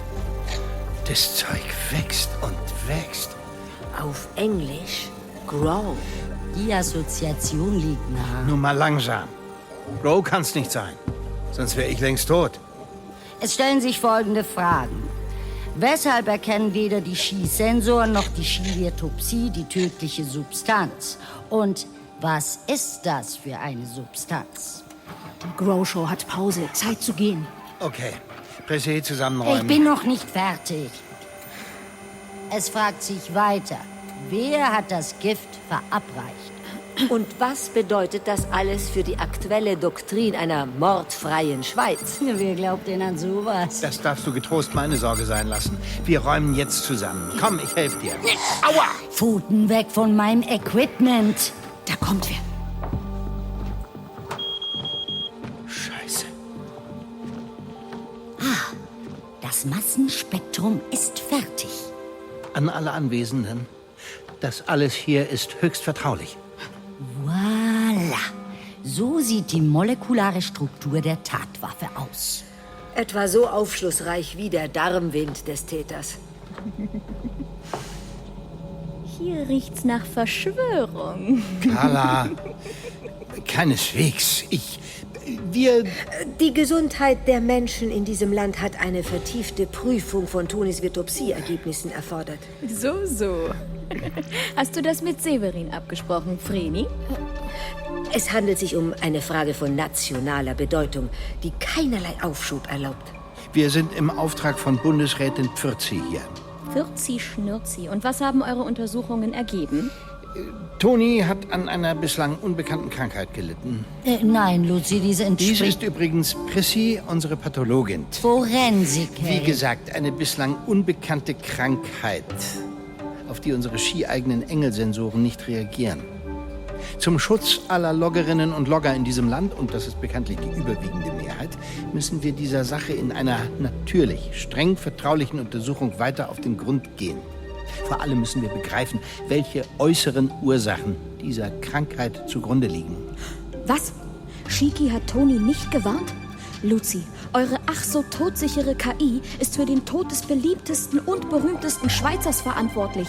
Das Zeug wächst und wächst. Auf Englisch Grow. Die Assoziation liegt nah. Nur mal langsam. Grow kann's nicht sein. Sonst wäre ich längst tot. Es stellen sich folgende Fragen. Weshalb erkennen weder die Chi-Sensoren noch die Chi-Virtopsie die tödliche Substanz? Und was ist das für eine Substanz? Die Grow Show hat Pause. Zeit zu gehen. Okay. Presse zusammenräumen. Ich bin noch nicht fertig. Es fragt sich weiter. Wer hat das Gift verabreicht? Und was bedeutet das alles für die aktuelle Doktrin einer mordfreien Schweiz? Wer glaubt denn an sowas? Das darfst du getrost meine Sorge sein lassen. Wir räumen jetzt zusammen. Komm, ich helfe dir. Aua! Pfoten weg von meinem Equipment. Da kommt wer. Scheiße. Das Massenspektrum ist fertig. An alle Anwesenden. Das alles hier ist höchst vertraulich. Voilà. So sieht die molekulare Struktur der Tatwaffe aus. Etwa so aufschlussreich wie der Darmwind des Täters. Hier riecht's nach Verschwörung. Carla, keineswegs. Wir... Die Gesundheit der Menschen in diesem Land hat eine vertiefte Prüfung von Tonis Vitopsie-Ergebnissen erfordert. So. Hast du das mit Severin abgesprochen, Vreni? Es handelt sich um eine Frage von nationaler Bedeutung, die keinerlei Aufschub erlaubt. Wir sind im Auftrag von Bundesrätin Pfürzi hier. Pfürzi Schnürzi. Und was haben eure Untersuchungen ergeben? Toni hat an einer bislang unbekannten Krankheit gelitten. Nein, Luzi, diese Dies ist übrigens Prissy, unsere Pathologin. Forensikerin. Wie gesagt, eine bislang unbekannte Krankheit, auf die unsere Ski-eigenen Engelsensoren nicht reagieren. Zum Schutz aller Loggerinnen und Logger in diesem Land, und das ist bekanntlich die überwiegende Mehrheit, müssen wir dieser Sache in einer natürlich streng vertraulichen Untersuchung weiter auf den Grund gehen. Vor allem müssen wir begreifen, welche äußeren Ursachen dieser Krankheit zugrunde liegen. Was? Shiki hat Toni nicht gewarnt? Luzi, eure ach so todsichere KI ist für den Tod des beliebtesten und berühmtesten Schweizers verantwortlich.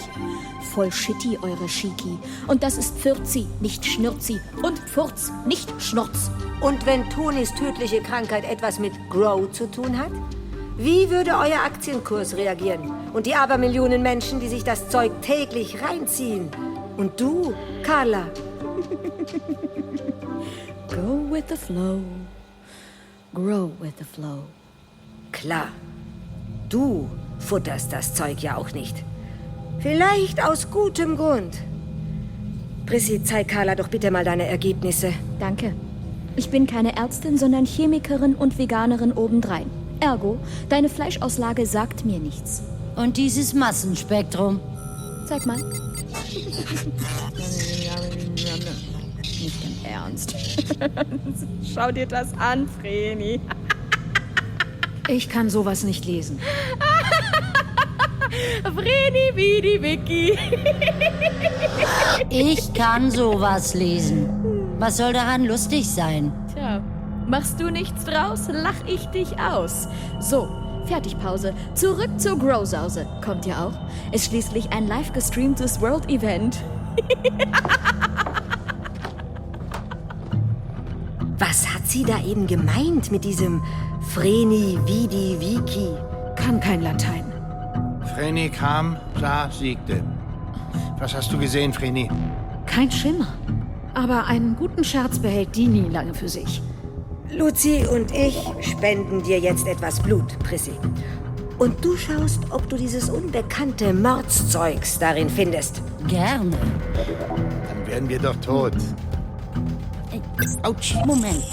Voll shitty, eure Shiki. Und das ist Pfürzi, nicht Schnürzi. Und Pfurz, nicht Schnurz. Und wenn Tonis tödliche Krankheit etwas mit Grow zu tun hat? Wie würde euer Aktienkurs reagieren? Und die Abermillionen Menschen, die sich das Zeug täglich reinziehen? Und du, Carla? Go with the flow. Grow with the flow. Klar. Du futterst das Zeug ja auch nicht. Vielleicht aus gutem Grund. Prissy, zeig Carla doch bitte mal deine Ergebnisse. Danke. Ich bin keine Ärztin, sondern Chemikerin und Veganerin obendrein. Ergo, deine Fleischauslage sagt mir nichts. Und dieses Massenspektrum? Zeig mal. Nicht im Ernst. Schau dir das an, Vreni. Ich kann sowas nicht lesen. Vreni wie die Vicky. Ich kann sowas lesen. Was soll daran lustig sein? Tja, machst du nichts draus, lach ich dich aus. So, Fertigpause. Zurück zur Grow-Sause. Kommt ihr auch? Ist schließlich ein live gestreamtes World-Event. Was hat sie da eben gemeint mit diesem Vreni, Vidi, Vici? Kann kein Latein. Vreni kam, sah, siegte. Was hast du gesehen, Vreni? Kein Schimmer. Aber einen guten Scherz behält die nie lange für sich. Luzi und ich spenden dir jetzt etwas Blut, Prissy. Und du schaust, ob du dieses unbekannte Mordszeugs darin findest. Gerne. Dann wären wir doch tot. Autsch. Moment.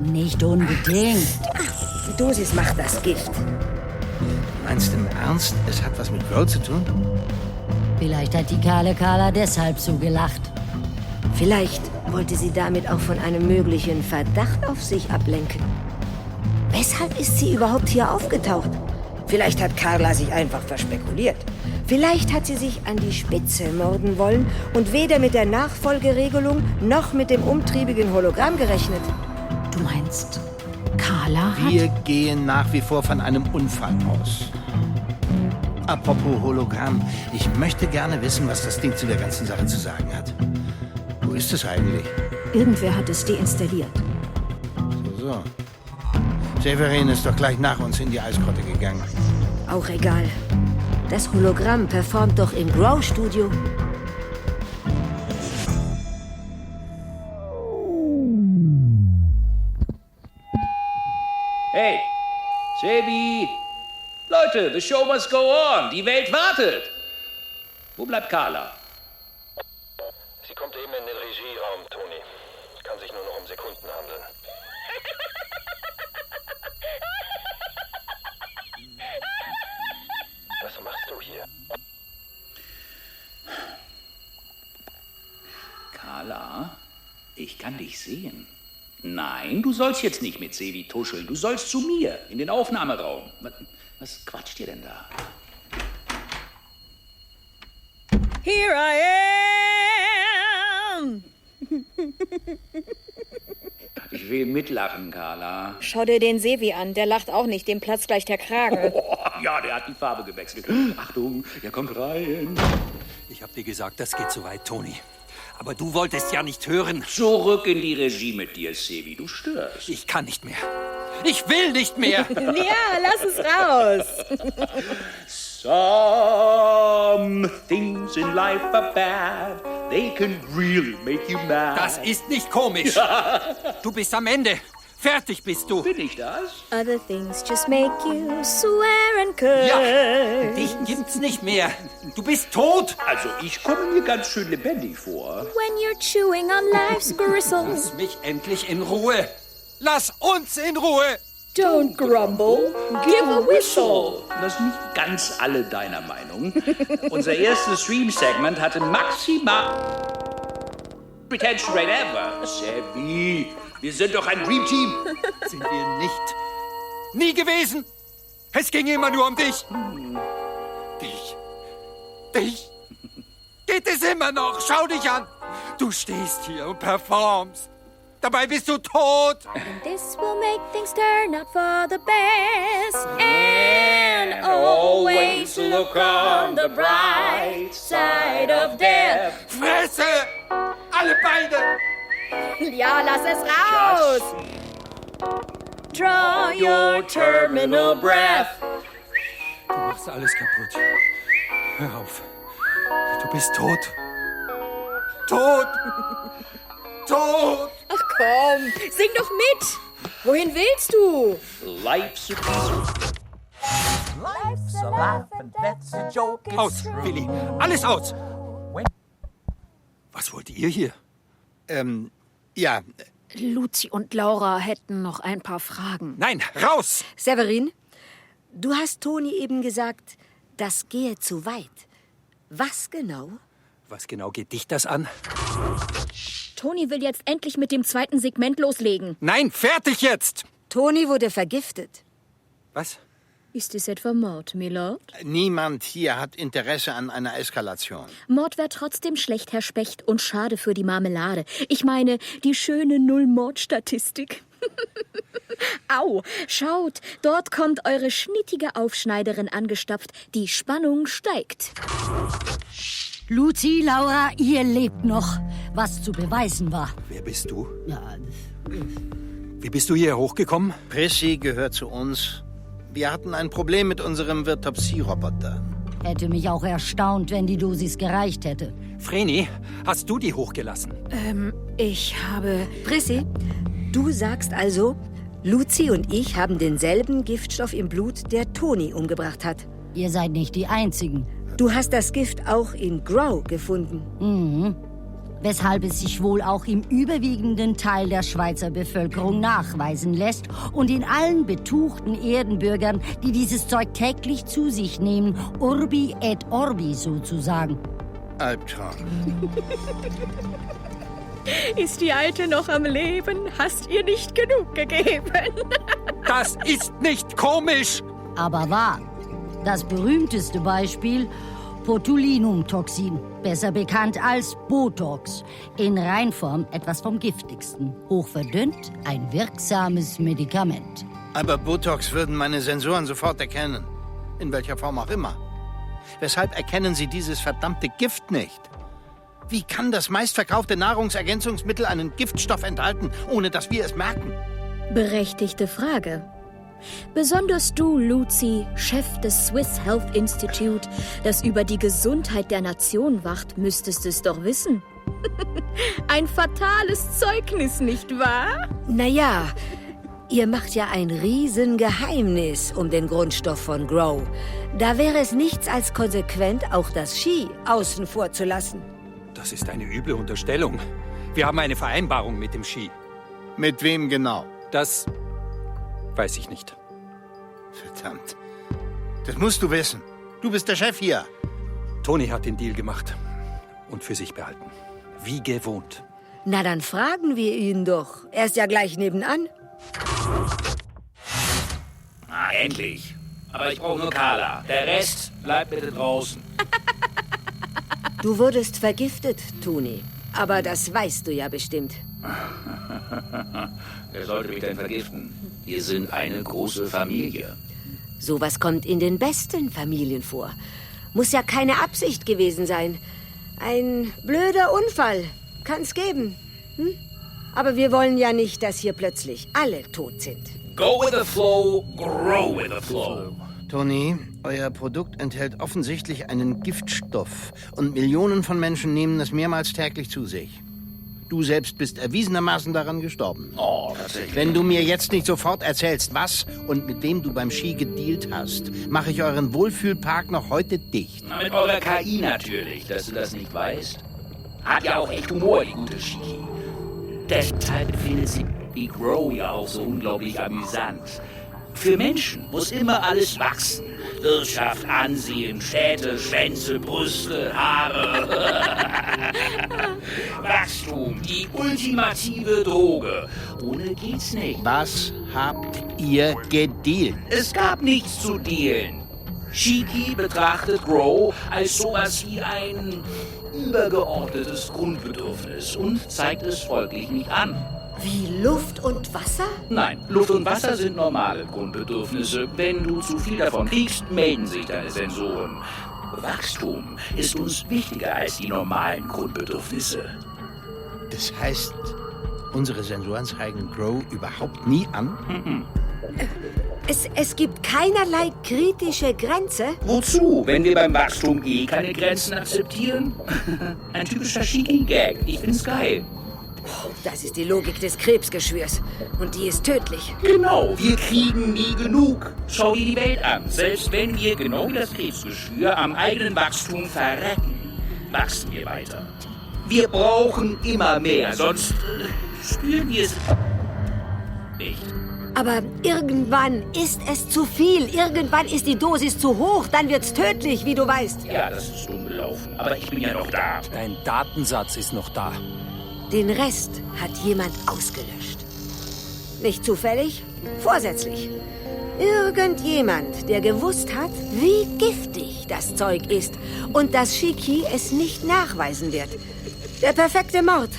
Nicht unbedingt. Die Dosis macht das Gift. Meinst du im Ernst, es hat was mit Grow zu tun? Vielleicht hat die kahle Carla deshalb so gelacht. Vielleicht wollte sie damit auch von einem möglichen Verdacht auf sich ablenken. Weshalb ist sie überhaupt hier aufgetaucht? Vielleicht hat Carla sich einfach verspekuliert. Vielleicht hat sie sich an die Spitze morden wollen und weder mit der Nachfolgeregelung noch mit dem umtriebigen Hologramm gerechnet. Du meinst, Carla hat... Wir gehen nach wie vor von einem Unfall aus. Apropos Hologramm, ich möchte gerne wissen, was das Ding zu der ganzen Sache zu sagen hat. Wo ist es eigentlich? Irgendwer hat es deinstalliert. So. Severin ist doch gleich nach uns in die Eisgrotte gegangen. Auch egal. Das Hologramm performt doch im Grow-Studio. Hey, Sebi! Leute, the show must go on. Die Welt wartet. Wo bleibt Carla? Sie kommt eben in den Regieraum, Toni. Kann sich nur noch um Sekunden handeln. Was machst du hier? Carla, ich kann dich sehen. Nein, du sollst jetzt nicht mit Sebi tuscheln. Du sollst zu mir, in den Aufnahmeraum. Was quatscht ihr denn da? Here I am! Ich will mitlachen, Carla. Schau dir den Sevi an, der lacht auch nicht, dem platzt gleich der Kragen. Oh, ja, der hat die Farbe gewechselt. Achtung, er kommt rein. Ich hab dir gesagt, das geht zu weit, Toni. Aber du wolltest ja nicht hören. Zurück in die Regie mit dir, Sebi. Du störst. Ich kann nicht mehr. Ich will nicht mehr. Ja, lass es raus. Some things in life are bad. They can really make you mad. Das ist nicht komisch. Du bist am Ende. Fertig bist du. Bin ich das? Other things just make you swear and curse. Ja, dich gibt's nicht mehr. Du bist tot. Also, ich komme mir ganz schön lebendig vor. When you're chewing on life's gristle. Lass mich endlich in Ruhe. Lass uns in Ruhe. Don't grumble, give a whistle. Das sind nicht ganz alle deiner Meinung. Unser erstes Stream-Segment hatte maximal Retention Rate ever. Sebi, wir sind doch ein Dream-Team. Sind wir nicht. Nie gewesen. Es ging immer nur um dich. Dich. Geht es immer noch? Schau dich an. Du stehst hier und performst. Dabei bist du tot. This will make things turn out for the best. And always look on the bright side of death. Fresse! Alle beide! Ja, lass es raus. Draw your terminal breath. Du machst alles kaputt. Hör auf. Du bist tot. Tot! Tot! Ach komm, sing doch mit. Wohin willst du? Life's a laugh and that's a joke. Aus, Willi. Alles aus. Was wollt ihr hier? Ja. Luzi und Laura hätten noch ein paar Fragen. Nein, raus! Severin, du hast Toni eben gesagt, das gehe zu weit. Was genau? Was genau geht dich das an? Toni will jetzt endlich mit dem zweiten Segment loslegen. Nein, fertig jetzt! Toni wurde vergiftet. Was? Ist es etwa Mord, Milord? Niemand hier hat Interesse an einer Eskalation. Mord wäre trotzdem schlecht, Herr Specht, und schade für die Marmelade. Ich meine, die schöne Null-Mord-Statistik. Au, schaut, dort kommt eure schnittige Aufschneiderin angestapft. Die Spannung steigt. Lucy, Laura, ihr lebt noch, was zu beweisen war. Wer bist du? Ja, Wie bist du hier hochgekommen? Prissy gehört zu uns. Wir hatten ein Problem mit unserem Virtopsy-Roboter. hätte mich auch erstaunt, wenn die Dosis gereicht hätte. Vreni, hast du die hochgelassen? Ich habe... Prissy, du sagst also, Lucy und ich haben denselben Giftstoff im Blut, der Toni umgebracht hat. Ihr seid nicht die Einzigen. Du hast das Gift auch in Grow gefunden. Mhm. Weshalb es sich wohl auch im überwiegenden Teil der Schweizer Bevölkerung nachweisen lässt und in allen betuchten Erdenbürgern, die dieses Zeug täglich zu sich nehmen, Urbi et Orbi sozusagen. Albtraum. Ist die Alte noch am Leben? Hast ihr nicht genug gegeben? Das ist nicht komisch! Aber wahr. Das berühmteste Beispiel: Botulinumtoxin, besser bekannt als Botox. In Reinform etwas vom giftigsten. Hochverdünnt, ein wirksames Medikament. Aber Botox würden meine Sensoren sofort erkennen. In welcher Form auch immer. Weshalb erkennen Sie dieses verdammte Gift nicht? Wie kann das meistverkaufte Nahrungsergänzungsmittel einen Giftstoff enthalten, ohne dass wir es merken? Berechtigte Frage. Besonders du, Lucy, Chef des Swiss Health Institute, das über die Gesundheit der Nation wacht, müsstest es doch wissen. Ein fatales Zeugnis, nicht wahr? Naja, ihr macht ja ein Riesengeheimnis um den Grundstoff von Grow. Da wäre es nichts als konsequent, auch das Ski außen vor zu lassen. Das ist eine üble Unterstellung. Wir haben eine Vereinbarung mit dem Ski. Mit wem genau? Das weiß ich nicht. Verdammt. Das musst du wissen. Du bist der Chef hier. Toni hat den Deal gemacht und für sich behalten. Wie gewohnt. Na, dann fragen wir ihn doch. Er ist ja gleich nebenan. Ah, endlich. Aber ich brauche nur Carla. Der Rest bleibt bitte draußen. Du wurdest vergiftet, Toni. Aber das weißt du ja bestimmt. Wer sollte mich denn vergiften? Wir sind eine große Familie. Sowas kommt in den besten Familien vor. Muss ja keine Absicht gewesen sein. Ein blöder Unfall. Kann's geben. Hm? Aber wir wollen ja nicht, dass hier plötzlich alle tot sind. Go with the flow, grow with the flow. Toni, euer Produkt enthält offensichtlich einen Giftstoff und Millionen von Menschen nehmen es mehrmals täglich zu sich. Du selbst bist erwiesenermaßen daran gestorben. Oh, tatsächlich. Wenn du mir jetzt nicht sofort erzählst, was und mit wem du beim Ski gedealt hast, mache ich euren Wohlfühlpark noch heute dicht. Na, mit eurer KI natürlich, dass du das nicht weißt. Hat ja auch echt Humor, die gute Shiki. Deshalb findet sie die Grow ja auch so unglaublich amüsant. Für Menschen muss immer alles wachsen. Wirtschaft, Ansehen, Städte, Schwänze, Brüste, Haare. Wachstum, die ultimative Droge. Ohne geht's nicht. Was habt ihr gedealt? Es gab nichts zu dealen. Shiki betrachtet Grow als sowas wie ein übergeordnetes Grundbedürfnis und zeigt es folglich nicht an. Wie Luft und Wasser? Nein, Luft und Wasser sind normale Grundbedürfnisse. Wenn du zu viel davon kriegst, melden sich deine Sensoren. Wachstum ist uns wichtiger als die normalen Grundbedürfnisse. Das heißt, unsere Sensoren zeigen Grow überhaupt nie an? Es gibt keinerlei kritische Grenze. Wozu, wenn wir beim Wachstum keine Grenzen akzeptieren? Ein typischer Shiki-Gag. Ich find's geil. Das ist die Logik des Krebsgeschwürs. Und die ist tödlich. Genau, wir kriegen nie genug. Schau dir die Welt an. Selbst wenn wir, genau wie das Krebsgeschwür, am eigenen Wachstum verrecken, wachsen wir weiter. Wir brauchen immer mehr, sonst spüren wir es nicht. Aber irgendwann ist es zu viel. Irgendwann ist die Dosis zu hoch. Dann wird's tödlich, wie du weißt. Ja, das ist dumm gelaufen. Aber ich bin ja noch da. Dein Datensatz ist noch da. Den Rest hat jemand ausgelöscht. Nicht zufällig, vorsätzlich. Irgendjemand, der gewusst hat, wie giftig das Zeug ist und dass Shiki es nicht nachweisen wird. Der perfekte Mord.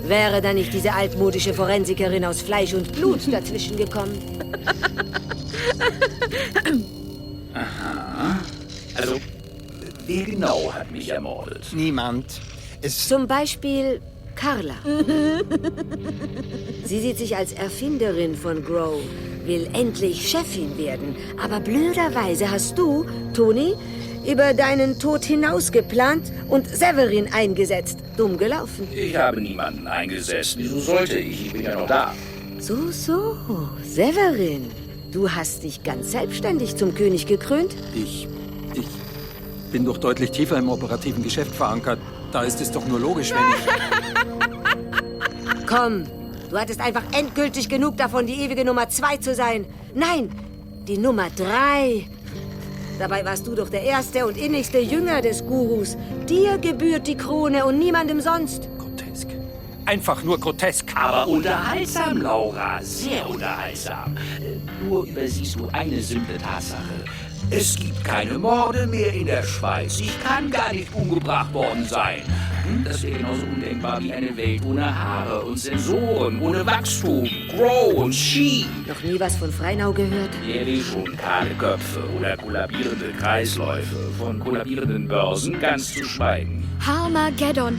Wäre da nicht diese altmodische Forensikerin aus Fleisch und Blut dazwischen gekommen? Aha. Also, wer genau hat mich ermordet? Niemand. Zum Beispiel Carla. Sie sieht sich als Erfinderin von Grow, will endlich Chefin werden. Aber blöderweise hast du, Tony, über deinen Tod hinaus geplant und Severin eingesetzt. Dumm gelaufen. Ich habe niemanden eingesetzt. Wieso sollte ich? Ich bin ja noch da. So, Severin. Du hast dich ganz selbstständig zum König gekrönt? Ich bin doch deutlich tiefer im operativen Geschäft verankert. Da ist es doch nur logisch, wenn ich... Komm, du hattest einfach endgültig genug davon, die ewige Nummer 2 zu sein. Nein, die Nummer 3. Dabei warst du doch der erste und innigste Jünger des Gurus. Dir gebührt die Krone und niemandem sonst. Grotesk. Einfach nur grotesk. Aber unterhaltsam, Laura. Sehr unterhaltsam. Nur übersiehst du eine simple Tatsache. Es gibt keine Morde mehr in der Schweiz. Ich kann gar nicht umgebracht worden sein. Das wäre genauso undenkbar wie eine Welt ohne Haare und Sensoren, ohne Wachstum, Grow und Ski. Noch nie was von Freinau gehört? Wer will schon kahle Köpfe oder kollabierende Kreisläufe, von kollabierenden Börsen ganz zu schweigen. Harmageddon.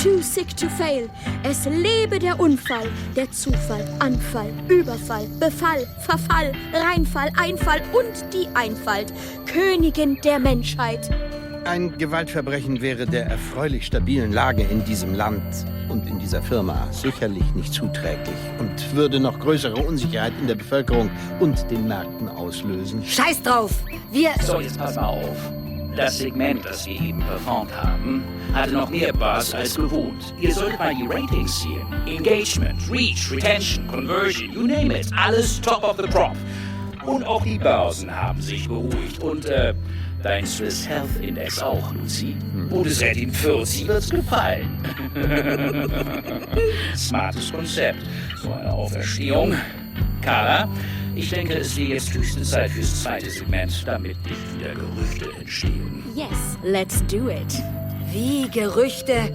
Too sick to fail. Es lebe der Unfall, der Zufall, Anfall, Überfall, Befall, Verfall, Reinfall, Einfall und die Einfalt. Königin der Menschheit. Ein Gewaltverbrechen wäre der erfreulich stabilen Lage in diesem Land und in dieser Firma sicherlich nicht zuträglich und würde noch größere Unsicherheit in der Bevölkerung und den Märkten auslösen. Scheiß drauf! Wir... So, jetzt pass mal auf. Das Segment, das wir eben performt haben, hatte noch mehr Buzz als gewohnt. Ihr solltet mal die Ratings sehen. Engagement, Reach, Retention, Conversion, you name it. Alles top of the crop. Und auch die Börsen haben sich beruhigt. Und, dein Swiss Health Index auch, Lucy. Bundesrätin Fürzi wird's gefallen. Smartes Konzept. So eine Auferstehung. Carla, ich denke, es wäre jetzt höchste Zeit fürs zweite Segment, damit nicht wieder Gerüchte entstehen. Yes, let's do it. Wie Gerüchte?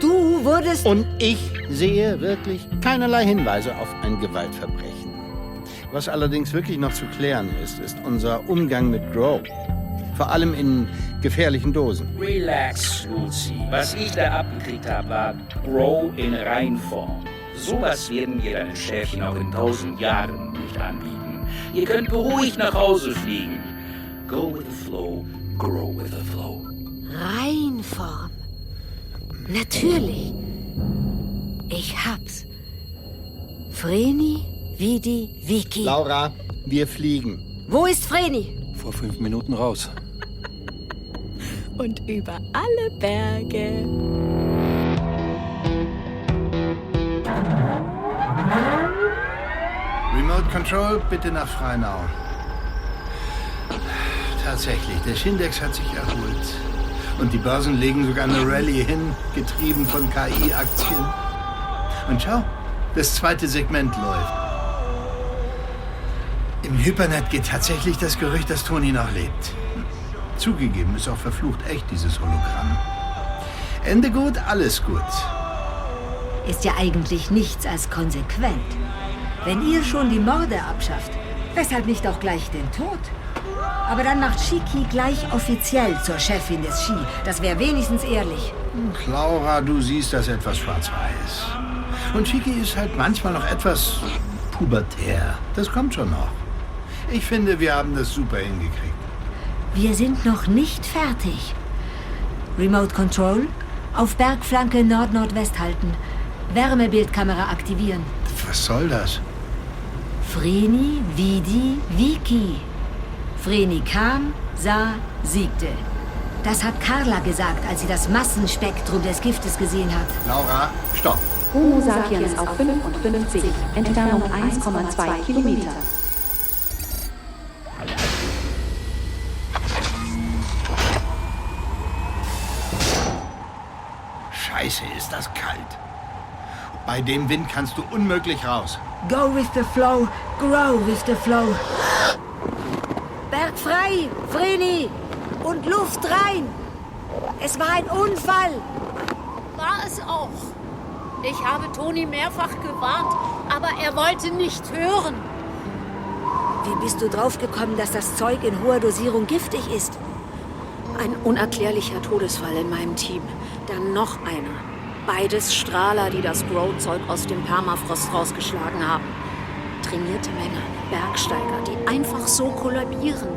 Du wurdest... Und ich sehe wirklich keinerlei Hinweise auf ein Gewaltverbrechen. Was allerdings wirklich noch zu klären ist unser Umgang mit Grow. Vor allem in gefährlichen Dosen. Relax, Lucy. Was ich da abgekriegt habe, war Grow in Reinform. Sowas werden wir deinen Schäfchen auch in 1000 Jahren nicht anbieten. Ihr könnt beruhigt nach Hause fliegen. Go with the flow, grow with the flow. Reinform. Natürlich. Ich hab's. Vreni, Vidi, Vicky. Laura, wir fliegen. Wo ist Vreni? Vor 5 Minuten raus. Und über alle Berge. Remote Control, bitte nach Freinau. Tatsächlich, der Shindex hat sich erholt. Und die Börsen legen sogar eine Rallye hin, getrieben von KI-Aktien. Und schau, das zweite Segment läuft. Im Hypernet geht tatsächlich das Gerücht, dass Tony noch lebt. Zugegeben, ist auch verflucht echt, dieses Hologramm. Ende gut, alles gut. Ist ja eigentlich nichts als konsequent. Wenn ihr schon die Morde abschafft, weshalb nicht auch gleich den Tod? Aber dann macht Shiki gleich offiziell zur Chefin des Ski. Das wäre wenigstens ehrlich. Laura, du siehst das etwas schwarz-weiß. Und Shiki ist halt manchmal noch etwas pubertär. Das kommt schon noch. Ich finde, wir haben das super hingekriegt. Wir sind noch nicht fertig. Remote Control, auf Bergflanke Nord-Nordwest halten. Wärmebildkamera aktivieren. Was soll das? Vreni, Vidi, Vicky. Vreni kam, sah, siegte. Das hat Carla gesagt, als sie das Massenspektrum des Giftes gesehen hat. Laura, stopp. Homo sapiens auf 55, Entfernung 1,2 Kilometer. Scheiße, ist das kalt. Bei dem Wind kannst du unmöglich raus. Go with the flow, grow with the flow. Berg frei, Vreni! Und Luft rein! Es war ein Unfall! war es auch. Ich habe Toni mehrfach gewarnt, aber er wollte nicht hören. Wie bist du draufgekommen, dass das Zeug in hoher Dosierung giftig ist? Ein unerklärlicher Todesfall in meinem Team. Dann noch einer. Beides Strahler, die das Grow-Zeug aus dem Permafrost rausgeschlagen haben. Trainierte Männer, Bergsteiger, die einfach so kollabieren.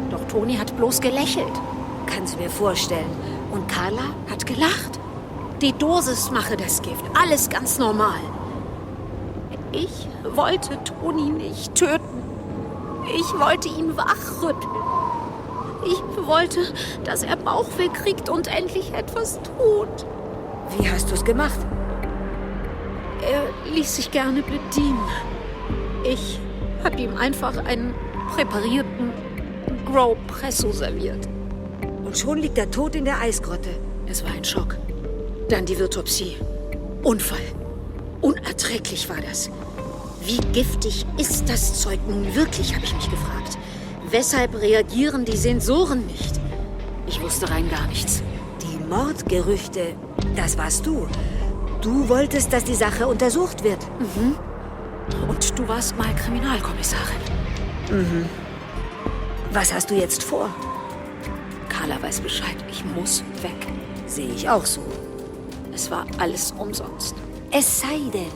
Doch Toni hat bloß gelächelt. Kannst du mir vorstellen. Und Carla hat gelacht. Die Dosis mache das Gift. Alles ganz normal. Ich wollte Toni nicht töten. Ich wollte ihn wachrütteln. Ich wollte, dass er Bauchweh kriegt und endlich etwas tut. Wie hast du es gemacht? Er ließ sich gerne bedienen. Ich habe ihm einfach einen präparierten Grow-Presso serviert. Und schon liegt er tot in der Eisgrotte. Es war ein Schock. Dann die Virtopsie. Unfall. Unerträglich war das. Wie giftig ist das Zeug nun wirklich, habe ich mich gefragt. Weshalb reagieren die Sensoren nicht? Ich wusste rein gar nichts. Die Mordgerüchte, das warst du. Du wolltest, dass die Sache untersucht wird. Mhm. Und du warst mal Kriminalkommissarin. Mhm. Was hast du jetzt vor? Carla weiß Bescheid. Ich muss weg. Sehe ich auch so. Es war alles umsonst. Es sei denn,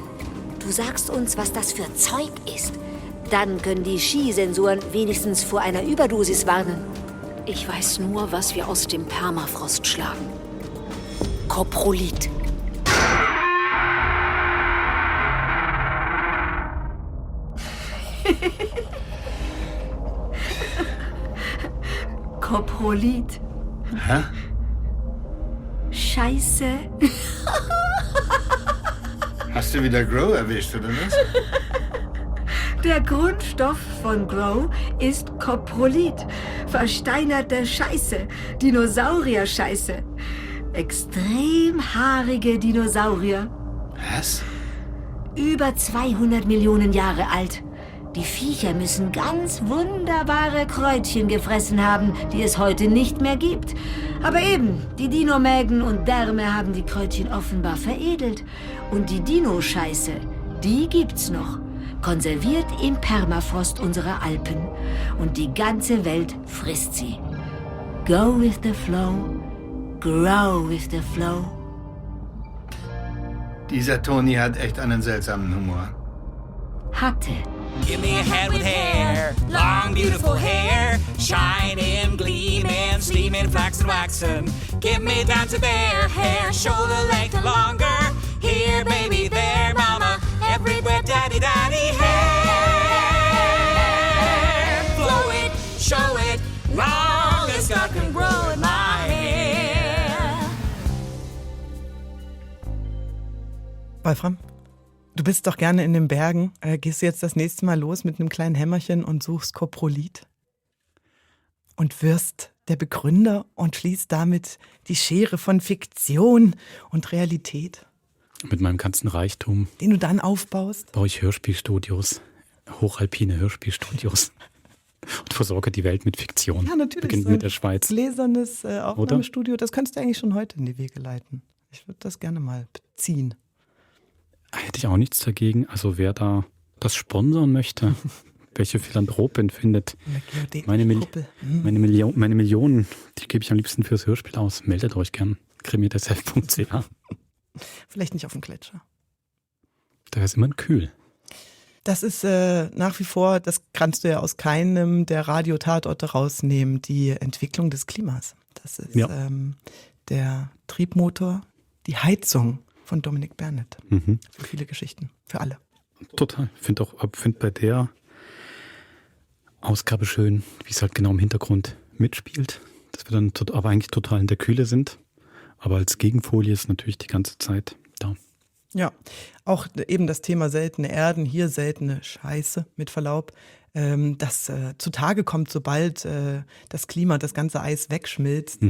du sagst uns, was das für Zeug ist. Dann können die Skisensoren wenigstens vor einer Überdosis warnen. Ich weiß nur, was wir aus dem Permafrost schlagen. Coprolith. Coprolith. Hä? Scheiße. Hast du wieder Grow erwischt, oder was? Der Grundstoff von Grow ist Coprolith. Versteinerte Scheiße. Dinosaurier-Scheiße. Extrem haarige Dinosaurier. Was? Über 200 Millionen Jahre alt. Die Viecher müssen ganz wunderbare Kräutchen gefressen haben, die es heute nicht mehr gibt. Aber eben, die Dinomägen und Därme haben die Kräutchen offenbar veredelt. Und die Dino-Scheiße, die gibt's noch. Konserviert im Permafrost unserer Alpen. Und die ganze Welt frisst sie. Go with the flow, grow with the flow. Dieser Toni hat echt einen seltsamen Humor. Hatte. Give me a head with hair, long beautiful hair, shining, gleaming, steaming, flaxen, waxen. Give me down to their hair, shoulder length and longer. Here, baby, there, mama, everywhere, daddy, daddy, hair. Flow it, show it, long as God can grow in my hair. Wolfram, du bist doch gerne in den Bergen. Gehst du jetzt das nächste Mal los mit einem kleinen Hämmerchen und suchst Coprolith? Und wirst der Begründer und schließt damit die Schere von Fiktion und Realität? Mit meinem ganzen Reichtum. Den du dann aufbaust? Baue ich Hörspielstudios, hochalpine Hörspielstudios und versorge die Welt mit Fiktion. Ja, natürlich. Beginnt So mit der Schweiz. Gläsernes Aufnahmestudio, das könntest du eigentlich schon heute in die Wege leiten. Ich würde das gerne mal beziehen. Hätte ich auch nichts dagegen. Also wer da das sponsern möchte, welche Philanthropin findet, meine Millionen, die gebe ich am liebsten fürs Hörspiel aus. Meldet euch gern. krimi.sf.ch. Vielleicht nicht auf dem Gletscher. Da ist immer kühl. Das ist nach wie vor, das kannst du ja aus keinem der Radiotatorte rausnehmen, die Entwicklung des Klimas. Das ist der Triebmotor, die Heizung von Dominic Burnett. Mhm. Für viele Geschichten, für alle. Total. Ich finde bei der Ausgabe schön, wie es halt genau im Hintergrund mitspielt. Dass wir dann aber eigentlich total in der Kühle sind. Aber als Gegenfolie ist natürlich die ganze Zeit da. Ja, auch eben das Thema seltene Erden, hier seltene Scheiße, mit Verlaub, das zutage kommt, sobald das Klima, das ganze Eis wegschmilzt,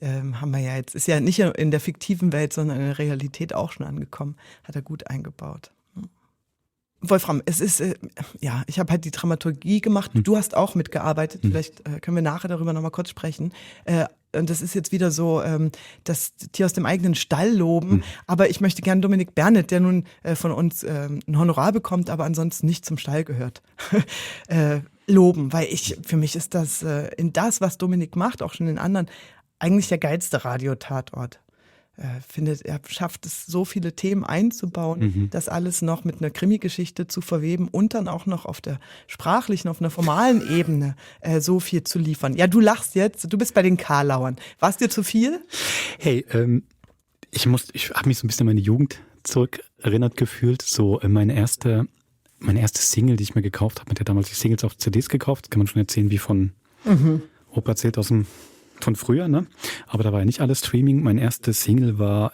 haben wir ja jetzt, ist ja nicht in der fiktiven Welt, sondern in der Realität auch schon angekommen, hat er gut eingebaut. Wolfram, es ist, ich habe halt die Dramaturgie gemacht, du hast auch mitgearbeitet, vielleicht können wir nachher darüber nochmal kurz sprechen. das ist jetzt wieder so, das Tier aus dem eigenen Stall loben, aber ich möchte gern Dominik Berndt, der nun von uns ein Honorar bekommt, aber ansonsten nicht zum Stall gehört, loben, weil für mich ist das in das, was Dominik macht, auch schon in anderen, eigentlich der geilste Radiotatort. Findet, er schafft es, so viele Themen einzubauen, das alles noch mit einer Krimi-Geschichte zu verweben und dann auch noch auf der sprachlichen, auf einer formalen Ebene so viel zu liefern. Ja, du lachst jetzt, du bist bei den Karlauern. War es dir zu viel? Hey, ich habe mich so ein bisschen an meine Jugend zurückerinnert gefühlt. So meine erste Single, die ich mir gekauft habe, mit der damals die Singles auf CDs gekauft, kann man schon erzählen, wie von Opa erzählt von früher, ne? Aber da war ja nicht alles Streaming. Mein erstes Single war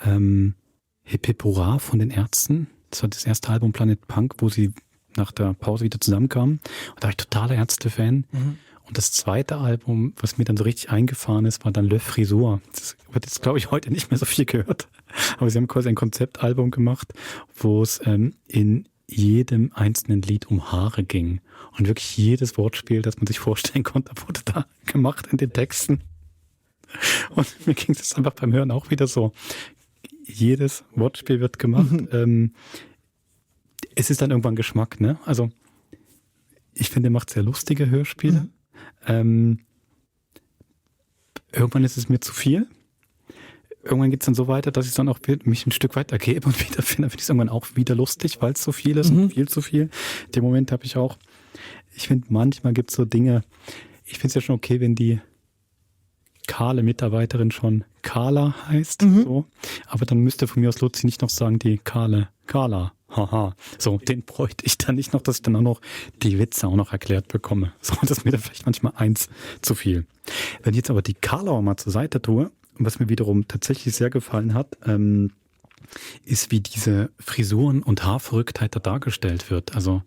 Hip Hip Hurra von den Ärzten. Das war das erste Album Planet Punk, wo sie nach der Pause wieder zusammenkamen. Und da war ich totaler Ärzte-Fan. Und das zweite Album, was mir dann so richtig eingefahren ist, war dann Le Frisur. Das wird jetzt, glaube ich, heute nicht mehr so viel gehört. Aber sie haben quasi ein Konzeptalbum gemacht, wo es in jedem einzelnen Lied um Haare ging. Und wirklich jedes Wortspiel, das man sich vorstellen konnte, wurde da gemacht in den Texten. Und mir ging es einfach beim Hören auch wieder so. Jedes Wortspiel wird gemacht. Es ist dann irgendwann Geschmack, ne? Also ich finde, er macht sehr lustige Hörspiele. Irgendwann ist es mir zu viel. Irgendwann geht es dann so weiter, dass ich dann auch mich ein Stück weit ergebe und wieder finde ich es irgendwann auch wieder lustig, weil es so viel ist und viel zu viel. Den Moment habe ich auch. Ich finde, manchmal gibt es so Dinge, ich finde es ja schon okay, wenn die kahle Mitarbeiterin schon Carla heißt, so. Aber dann müsste von mir aus Luzi nicht noch sagen, die kahle Carla. Haha. So, den bräuchte ich dann nicht noch, dass ich dann auch noch die Witze auch noch erklärt bekomme. So, das ist mir dann vielleicht manchmal eins zu viel. Wenn ich jetzt aber die Carla mal zur Seite tue, was mir wiederum tatsächlich sehr gefallen hat, ist, wie diese Frisuren und Haarverrücktheit da dargestellt wird. Also,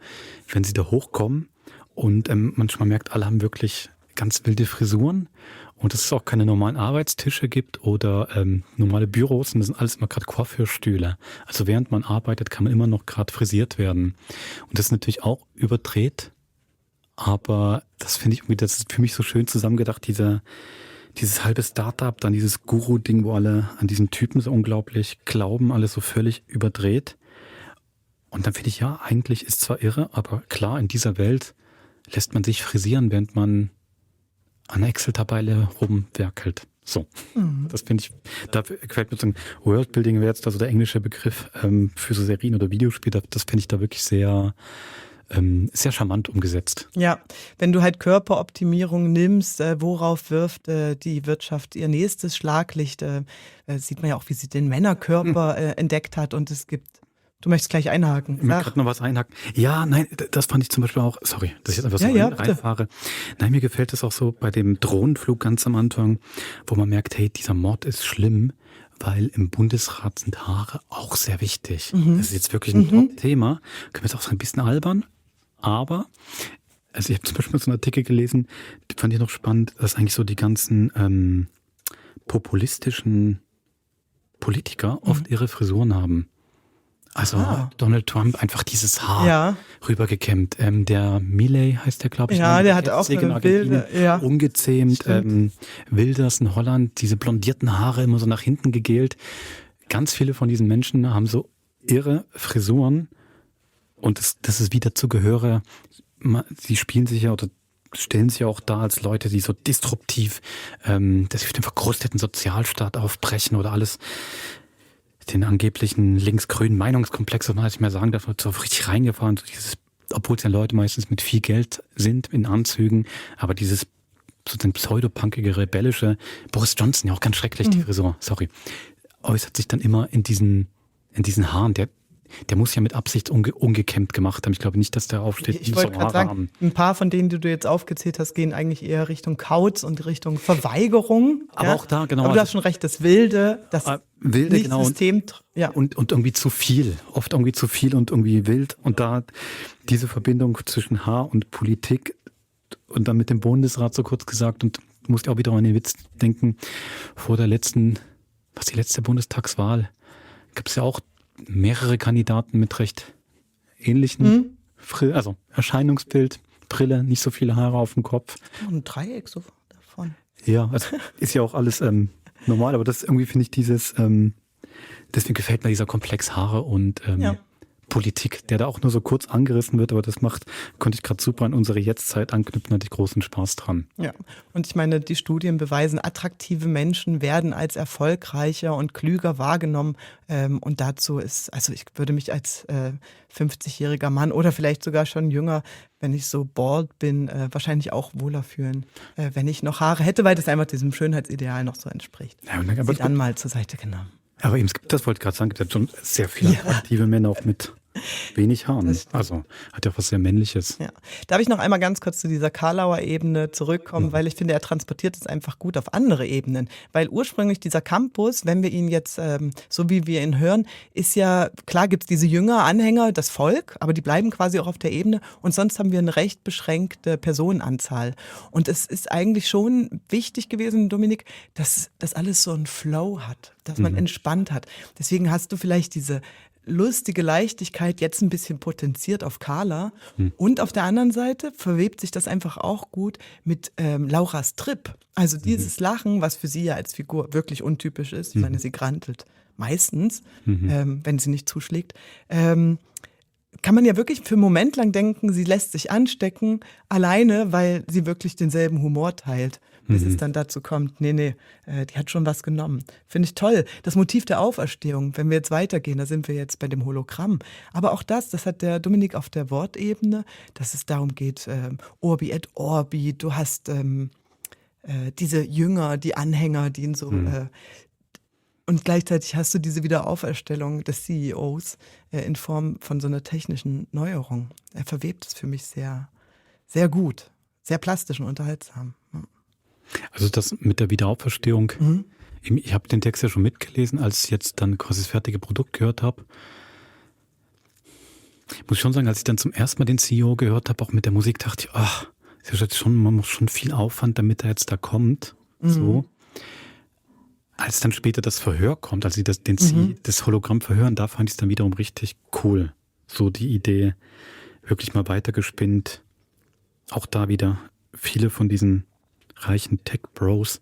wenn sie da hochkommen und manchmal merkt, alle haben wirklich ganz wilde Frisuren und dass es auch keine normalen Arbeitstische gibt oder normale Büros, und das sind alles immer gerade Coiffeurstühle. Also während man arbeitet, kann man immer noch gerade frisiert werden. Und das ist natürlich auch überdreht, aber das finde ich irgendwie, das ist für mich so schön zusammengedacht, dieses halbe Startup, dann dieses Guru-Ding, wo alle an diesen Typen so unglaublich glauben, alles so völlig überdreht. Und dann finde ich, ja, eigentlich ist zwar irre, aber klar, in dieser Welt lässt man sich frisieren, während man an der Excel-Tabelle rumwerkelt. So, das finde ich, da gefällt mir so ein Worldbuilding, wäre jetzt also der englische Begriff für so Serien oder Videospiele, das finde ich da wirklich sehr charmant umgesetzt. Ja, wenn du halt Körperoptimierung nimmst, worauf wirft die Wirtschaft ihr nächstes Schlaglicht? Sieht man ja auch, wie sie den Männerkörper entdeckt hat, und es gibt. Du möchtest gleich einhaken. Ich möchte gerade noch was einhaken. Ja, nein, das fand ich zum Beispiel auch, sorry, dass ich jetzt einfach so reinfahre. Nein, mir gefällt es auch so bei dem Drohnenflug ganz am Anfang, wo man merkt, hey, dieser Mord ist schlimm, weil im Bundesrat sind Haare auch sehr wichtig. Das ist jetzt wirklich ein Top-Thema. Können wir jetzt auch so ein bisschen albern, aber, also ich habe zum Beispiel so einen Artikel gelesen, die fand ich noch spannend, dass eigentlich so die ganzen populistischen Politiker oft ihre Frisuren haben. Also Donald Trump, einfach dieses Haar rübergekämmt. Der Milei heißt der, glaube ich. Ja, der hat auch eine wilde, ungezähmt. Wilders in Holland, diese blondierten Haare immer so nach hinten gegelt. Ganz viele von diesen Menschen haben so irre Frisuren. Und das ist wie dazu gehöre. Sie spielen sich ja oder stellen sich ja auch da als Leute, die so disruptiv, dass sie für den verkrusteten Sozialstaat aufbrechen oder alles, den angeblichen linksgrünen Meinungskomplex, was man nicht mehr sagen darf, so richtig reingefahren. So dieses, obwohl es ja Leute meistens mit viel Geld sind, in Anzügen, aber dieses sozusagen pseudopunkige, rebellische, Boris Johnson, ja auch ganz schrecklich, die Frisur, sorry, äußert sich dann immer in diesen Haaren. Der muss ja mit Absicht ungekämmt gemacht haben. Ich glaube nicht, dass der aufsteht. Ich wollte gerade sagen, ein paar von denen, die du jetzt aufgezählt hast, gehen eigentlich eher Richtung Kauz und Richtung Verweigerung. Aber auch da, genau. Aber du hast schon recht, das Wilde, das Wilde, genau. System. Und irgendwie zu viel. Oft irgendwie zu viel und irgendwie wild. Und da diese Verbindung zwischen Haar und Politik und dann mit dem Bundesrat so kurz gesagt, und du musst ja auch wieder an den Witz denken, vor der letzte Bundestagswahl gab es ja auch mehrere Kandidaten mit recht ähnlichen Erscheinungsbild, Brille, nicht so viele Haare auf dem Kopf. Ein Dreieck so davon. Ja, also ist ja auch alles normal, aber das irgendwie finde ich deswegen gefällt mir dieser Komplex Haare und Politik, der da auch nur so kurz angerissen wird, aber konnte ich gerade super an unsere Jetztzeit anknüpfen, hatte ich großen Spaß dran. Ja, und ich meine, die Studien beweisen, attraktive Menschen werden als erfolgreicher und klüger wahrgenommen und dazu ich würde mich als 50-jähriger Mann oder vielleicht sogar schon jünger, wenn ich so bald bin, wahrscheinlich auch wohler fühlen, wenn ich noch Haare hätte, weil das einfach diesem Schönheitsideal noch so entspricht. Ja, und Sie dann mal zur Seite genommen. Aber eben, das wollte ich gerade sagen, es gibt schon sehr viele attraktive Männer auch mit wenig Haaren. Also hat ja auch was sehr Männliches. Ja. Darf ich noch einmal ganz kurz zu dieser Karlauer Ebene zurückkommen, weil ich finde, er transportiert es einfach gut auf andere Ebenen. Weil ursprünglich dieser Campus, wenn wir ihn jetzt, so wie wir ihn hören, ist ja, klar gibt es diese Jünger, Anhänger, das Volk, aber die bleiben quasi auch auf der Ebene und sonst haben wir eine recht beschränkte Personenanzahl. Und es ist eigentlich schon wichtig gewesen, Dominik, dass das alles so einen Flow hat, dass man entspannt hat. Deswegen hast du vielleicht diese lustige Leichtigkeit jetzt ein bisschen potenziert auf Carla. Und auf der anderen Seite verwebt sich das einfach auch gut mit Lauras Trip. Also dieses Lachen, was für sie ja als Figur wirklich untypisch ist. Ich meine, sie grantelt meistens, wenn sie nicht zuschlägt. Kann man ja wirklich für einen Moment lang denken, sie lässt sich anstecken, alleine, weil sie wirklich denselben Humor teilt. Bis es dann dazu kommt, die hat schon was genommen. Finde ich toll. Das Motiv der Auferstehung, wenn wir jetzt weitergehen, da sind wir jetzt bei dem Hologramm. Aber auch das hat der Dominik auf der Wortebene, dass es darum geht, Orbi et Orbi, du hast diese Jünger, die Anhänger, die ihn so... und gleichzeitig hast du diese Wiederauferstellung des CEOs in Form von so einer technischen Neuerung. Er verwebt es für mich sehr, sehr gut, sehr plastisch und unterhaltsam. Also das mit der Wiederauferstehung, ich habe den Text ja schon mitgelesen, als ich jetzt dann quasi das fertige Produkt gehört habe. Muss ich schon sagen, als ich dann zum ersten Mal den CEO gehört habe, auch mit der Musik, dachte ich, ist ja schon, man muss schon viel Aufwand, damit er jetzt da kommt. So. Als dann später das Verhör kommt, als sie das Hologramm verhören, da fand ich es dann wiederum richtig cool. So die Idee, wirklich mal weitergespinnt. Auch da wieder viele von diesen reichen Tech-Bros,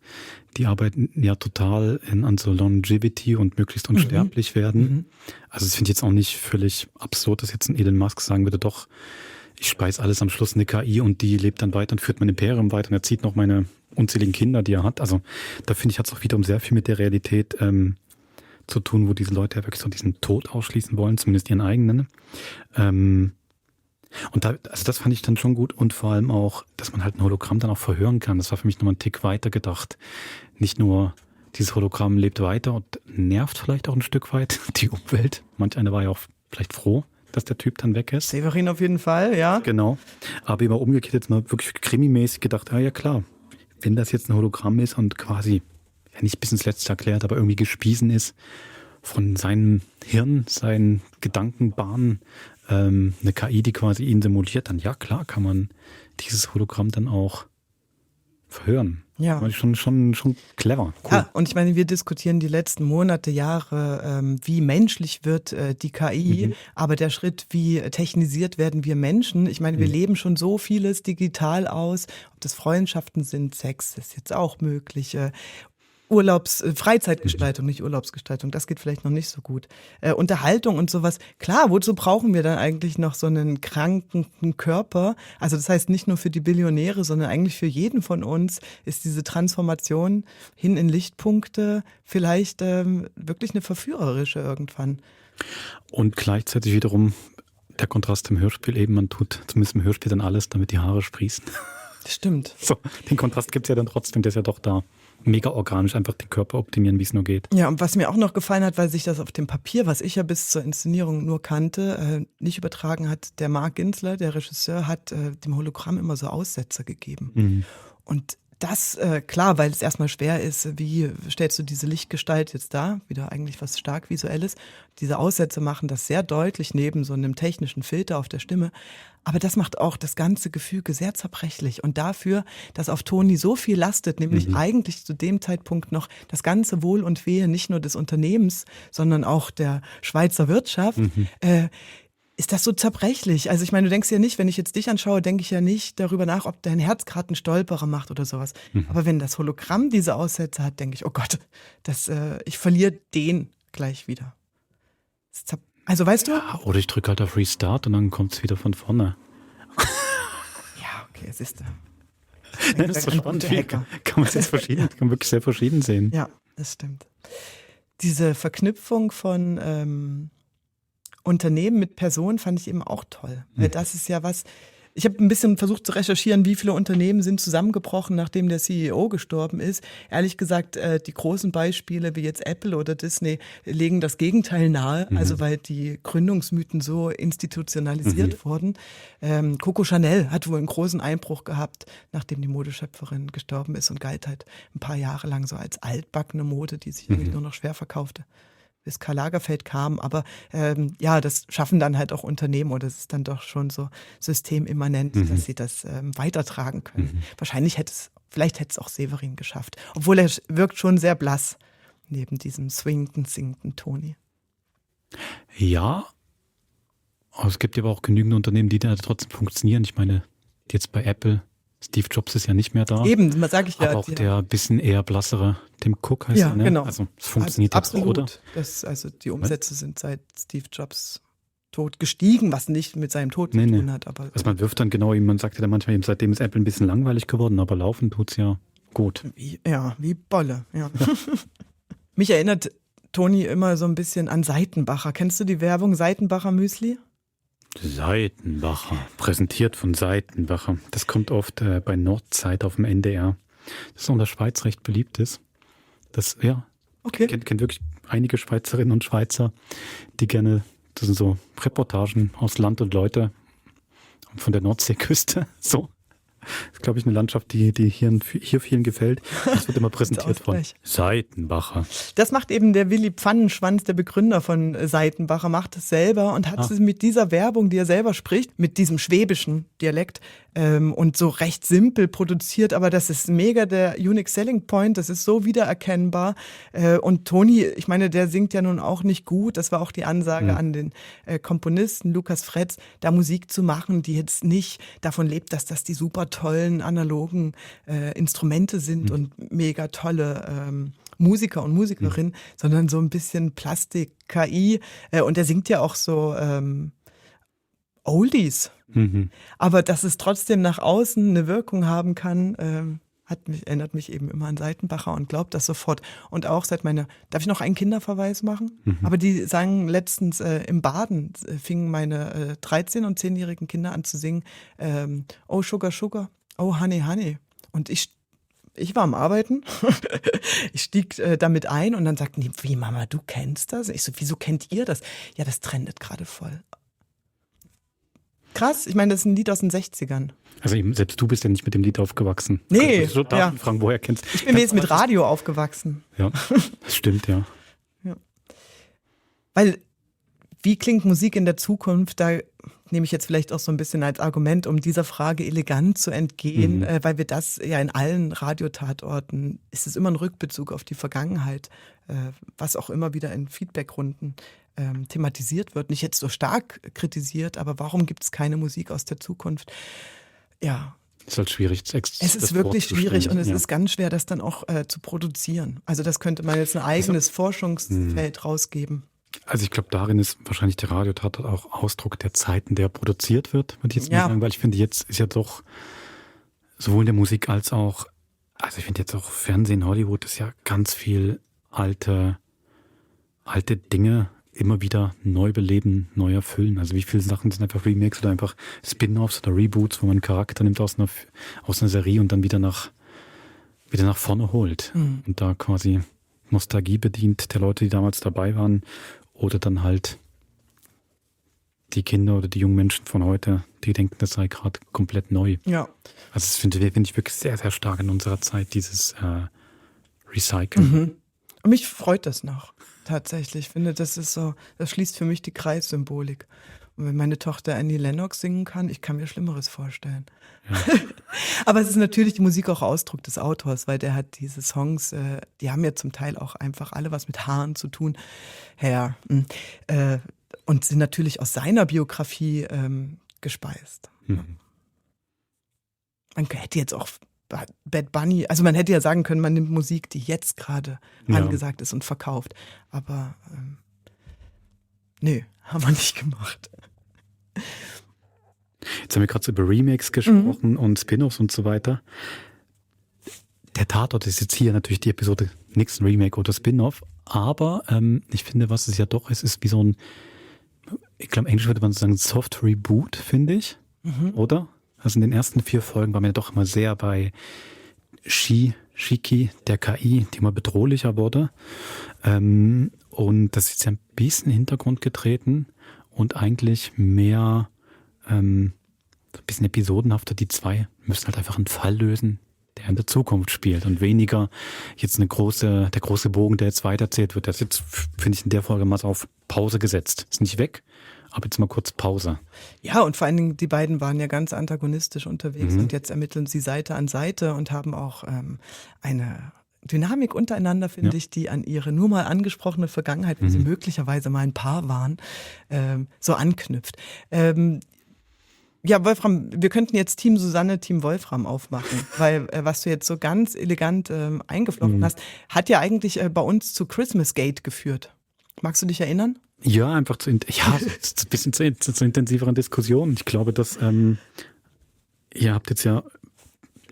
die arbeiten ja total an so Longevity und möglichst unsterblich werden. Also das finde ich jetzt auch nicht völlig absurd, dass jetzt ein Elon Musk sagen würde, doch, ich speise alles am Schluss eine KI und die lebt dann weiter und führt mein Imperium weiter und erzieht noch meine unzähligen Kinder, die er hat. Also da finde ich, hat es auch wiederum sehr viel mit der Realität zu tun, wo diese Leute ja wirklich so diesen Tod ausschließen wollen, zumindest ihren eigenen. Und das fand ich dann schon gut und vor allem auch, dass man halt ein Hologramm dann auch verhören kann. Das war für mich nochmal ein Tick weiter gedacht. Nicht nur dieses Hologramm lebt weiter und nervt vielleicht auch ein Stück weit die Umwelt. Manch einer war ja auch vielleicht froh, dass der Typ dann weg ist. Severin auf jeden Fall, ja. Genau. Aber immer umgekehrt jetzt mal wirklich krimimäßig gedacht, ja klar, wenn das jetzt ein Hologramm ist und quasi, ja nicht bis ins Letzte erklärt, aber irgendwie gespiesen ist von seinem Hirn, seinen Gedankenbahnen, eine KI, die quasi ihn simuliert, dann ja klar kann man dieses Hologramm dann auch verhören. Ja. Schon clever. Cool. Ja, und ich meine, wir diskutieren die letzten Monate, Jahre, wie menschlich wird die KI, aber der Schritt, wie technisiert werden wir Menschen, ich meine, wir leben schon so vieles digital aus, ob das Freundschaften sind, Sex ist jetzt auch möglich, Freizeitgestaltung, nicht Urlaubsgestaltung, das geht vielleicht noch nicht so gut. Unterhaltung und sowas, klar, wozu brauchen wir dann eigentlich noch so einen kranken Körper? Also das heißt nicht nur für die Billionäre, sondern eigentlich für jeden von uns ist diese Transformation hin in Lichtpunkte vielleicht wirklich eine verführerische irgendwann. Und gleichzeitig wiederum der Kontrast im Hörspiel eben, man tut zumindest im Hörspiel dann alles, damit die Haare sprießen. Stimmt. So, den Kontrast gibt es ja dann trotzdem, der ist ja doch da. Mega organisch einfach den Körper optimieren, wie es nur geht. Ja, und was mir auch noch gefallen hat, weil sich das auf dem Papier, was ich ja bis zur Inszenierung nur kannte, nicht übertragen hat, der Mark Ginsler, der Regisseur, hat dem Hologramm immer so Aussetzer gegeben. Und das, klar, weil es erstmal schwer ist, wie stellst du diese Lichtgestalt jetzt dar, wieder eigentlich was stark Visuelles. Diese Aussätze machen das sehr deutlich neben so einem technischen Filter auf der Stimme. Aber das macht auch das ganze Gefüge sehr zerbrechlich. Und dafür, dass auf Toni so viel lastet, nämlich eigentlich zu dem Zeitpunkt noch das ganze Wohl und Wehe nicht nur des Unternehmens, sondern auch der Schweizer Wirtschaft, ist das so zerbrechlich. Also ich meine, du denkst ja nicht, wenn ich jetzt dich anschaue, denke ich ja nicht darüber nach, ob dein Herz gerade einen Stolperer macht oder sowas. Aber wenn das Hologramm diese Aussätze hat, denke ich, oh Gott, ich verliere den gleich wieder. Also weißt du? Ja, oder ich drücke halt auf Restart und dann kommt es wieder von vorne. Ja, okay, es ist Nein, das ist so spannend. Kann man es jetzt verschieden, kann wirklich sehr verschieden sehen. Ja, das stimmt. Diese Verknüpfung von Unternehmen mit Personen fand ich eben auch toll. Weil das ist ja was, ich habe ein bisschen versucht zu recherchieren, wie viele Unternehmen sind zusammengebrochen, nachdem der CEO gestorben ist. Ehrlich gesagt, die großen Beispiele wie jetzt Apple oder Disney legen das Gegenteil nahe, also weil die Gründungsmythen so institutionalisiert wurden. Coco Chanel hat wohl einen großen Einbruch gehabt, nachdem die Modeschöpferin gestorben ist und galt halt ein paar Jahre lang so als altbackene Mode, die sich irgendwie nur noch schwer verkaufte, bis Karl Lagerfeld kam. Aber das schaffen dann halt auch Unternehmen oder es ist dann doch schon so systemimmanent, dass sie das weitertragen können. Vielleicht hätte es auch Severin geschafft. Obwohl er wirkt schon sehr blass neben diesem swingenden, singenden Toni. Ja, aber es gibt aber auch genügend Unternehmen, die da trotzdem funktionieren. Ich meine, jetzt bei Apple, Steve Jobs ist ja nicht mehr da. Eben, sage ich ja. Aber auch der bisschen eher blassere Tim Cook heißt er, ne? Genau. Also es funktioniert jetzt auch, oder? Also die Umsätze sind seit Steve Jobs Tod gestiegen, was nicht mit seinem Tod zu tun hat. Aber also man wirft dann man sagt ja dann manchmal eben, seitdem ist Apple ein bisschen langweilig geworden, aber laufen tut's ja gut. Wie Bolle, ja. Mich erinnert Toni immer so ein bisschen an Seitenbacher. Kennst du die Werbung Seitenbacher Müsli? Seitenbacher, präsentiert von Seitenbacher. Das kommt oft bei Nordzeit auf dem NDR. Das ist auch in der Schweiz recht beliebt ist. Das, kennt wirklich einige Schweizerinnen und Schweizer, die gerne, das sind so Reportagen aus Land und Leute von der Nordseeküste, so. Das ist, glaube ich, eine Landschaft, die hier vielen gefällt. Das wird immer präsentiert von Seitenbacher. Das macht eben der Willi Pfannenschwanz, der Begründer von Seitenbacher, macht es selber und hat es mit dieser Werbung, die er selber spricht, mit diesem schwäbischen Dialekt und so recht simpel produziert, aber das ist mega der Unique Selling Point, das ist so wiedererkennbar. Und Toni, ich meine, der singt ja nun auch nicht gut, das war auch die Ansage an den Komponisten Lukas Fretz, da Musik zu machen, die jetzt nicht davon lebt, dass das die super tollen analogen Instrumente sind und mega tolle Musiker und Musikerinnen, sondern so ein bisschen Plastik, KI und er singt ja auch so Oldies. Aber dass es trotzdem nach außen eine Wirkung haben kann, erinnert mich eben immer an Seitenbacher und glaubt das sofort. Und auch darf ich noch einen Kinderverweis machen? Aber die sagen letztens im Baden, fingen meine 13- und 10-jährigen Kinder an zu singen, oh Sugar, Sugar, oh Honey, Honey. Und ich war am Arbeiten, ich stieg damit ein und dann sagten die, wie Mama, du kennst das? Ich so, wieso kennt ihr das? Ja, das trendet gerade voll. Krass, ich meine, das ist ein Lied aus den 60ern. Also selbst du bist ja nicht mit dem Lied aufgewachsen. Nee. Ich darf fragen, woher kennst du? Ich bin jetzt mit Radio aufgewachsen. Ja, das stimmt, ja. Weil, wie klingt Musik in der Zukunft? Da nehme ich jetzt vielleicht auch so ein bisschen als Argument, um dieser Frage elegant zu entgehen, weil wir das ja in allen Radiotatorten, ist es immer ein Rückbezug auf die Vergangenheit, was auch immer wieder in Feedbackrunden thematisiert wird. Nicht jetzt so stark kritisiert, aber warum gibt es keine Musik aus der Zukunft? Ja. Ist halt schwierig. Es ist wirklich schwierig und es ist ganz schwer, das dann auch zu produzieren. Also das könnte man jetzt ein eigenes Forschungsfeld rausgeben. Also ich glaube, darin ist wahrscheinlich der Radiotatort auch Ausdruck der Zeiten, der produziert wird, würde ich jetzt mal sagen, weil ich finde, jetzt ist ja doch sowohl in der Musik als auch, also ich finde jetzt auch Fernsehen, Hollywood ist ja ganz viel alte Dinge immer wieder neu beleben, neu erfüllen. Also wie viele Sachen sind einfach Remakes oder einfach Spin-offs oder Reboots, wo man einen Charakter nimmt aus einer Serie und dann wieder nach vorne holt. Und da quasi Nostalgie bedient der Leute, die damals dabei waren, oder dann halt die Kinder oder die jungen Menschen von heute, die denken, das sei gerade komplett neu. Ja. Also das finde ich wirklich sehr, sehr stark in unserer Zeit, dieses Recyceln. Und mich freut das noch, tatsächlich. Ich finde, das schließt für mich die Kreissymbolik. Und wenn meine Tochter Annie Lennox singen kann, ich kann mir Schlimmeres vorstellen. Ja. Aber es ist natürlich die Musik auch Ausdruck des Autors, weil der hat diese Songs, die haben ja zum Teil auch einfach alle was mit Haaren zu tun. und sind natürlich aus seiner Biografie gespeist. Mhm. Man hätte jetzt auch Bad Bunny, also man hätte ja sagen können, man nimmt Musik, die jetzt gerade angesagt ist und verkauft. Aber nö, haben wir nicht gemacht. Jetzt haben wir gerade so über Remakes gesprochen und Spin-offs und so weiter. Der Tatort ist jetzt hier natürlich die Episode nichts ein Remake oder Spin-off, aber ich finde, was es ja doch ist wie so ein, ich glaube im Englischen würde man sagen Soft Reboot, finde ich, oder? Also in den ersten 4 Folgen war man ja doch immer sehr bei Shiki, der KI, die immer bedrohlicher wurde. Und das ist jetzt ja ein bisschen in den Hintergrund getreten und eigentlich mehr ein bisschen episodenhafter. Die 2 müssen halt einfach einen Fall lösen, der in der Zukunft spielt und weniger jetzt der große Bogen, der jetzt weiterzählt wird. Das ist jetzt, finde ich, in der Folge mal auf Pause gesetzt. Ist nicht weg, aber jetzt mal kurz Pause. Ja, und vor allen Dingen, die beiden waren ja ganz antagonistisch unterwegs und jetzt ermitteln sie Seite an Seite und haben auch eine Dynamik untereinander, finde ich, die an ihre nur mal angesprochene Vergangenheit, wie sie möglicherweise mal ein Paar waren, so anknüpft. Ja, Wolfram, wir könnten jetzt Team Susanne, Team Wolfram aufmachen, weil was du jetzt so ganz elegant eingeflochten hast, hat ja eigentlich bei uns zu Christmas Gate geführt. Magst du dich erinnern? Ja, einfach ein bisschen zu intensiveren Diskussionen. Ich glaube, dass ihr habt jetzt ja,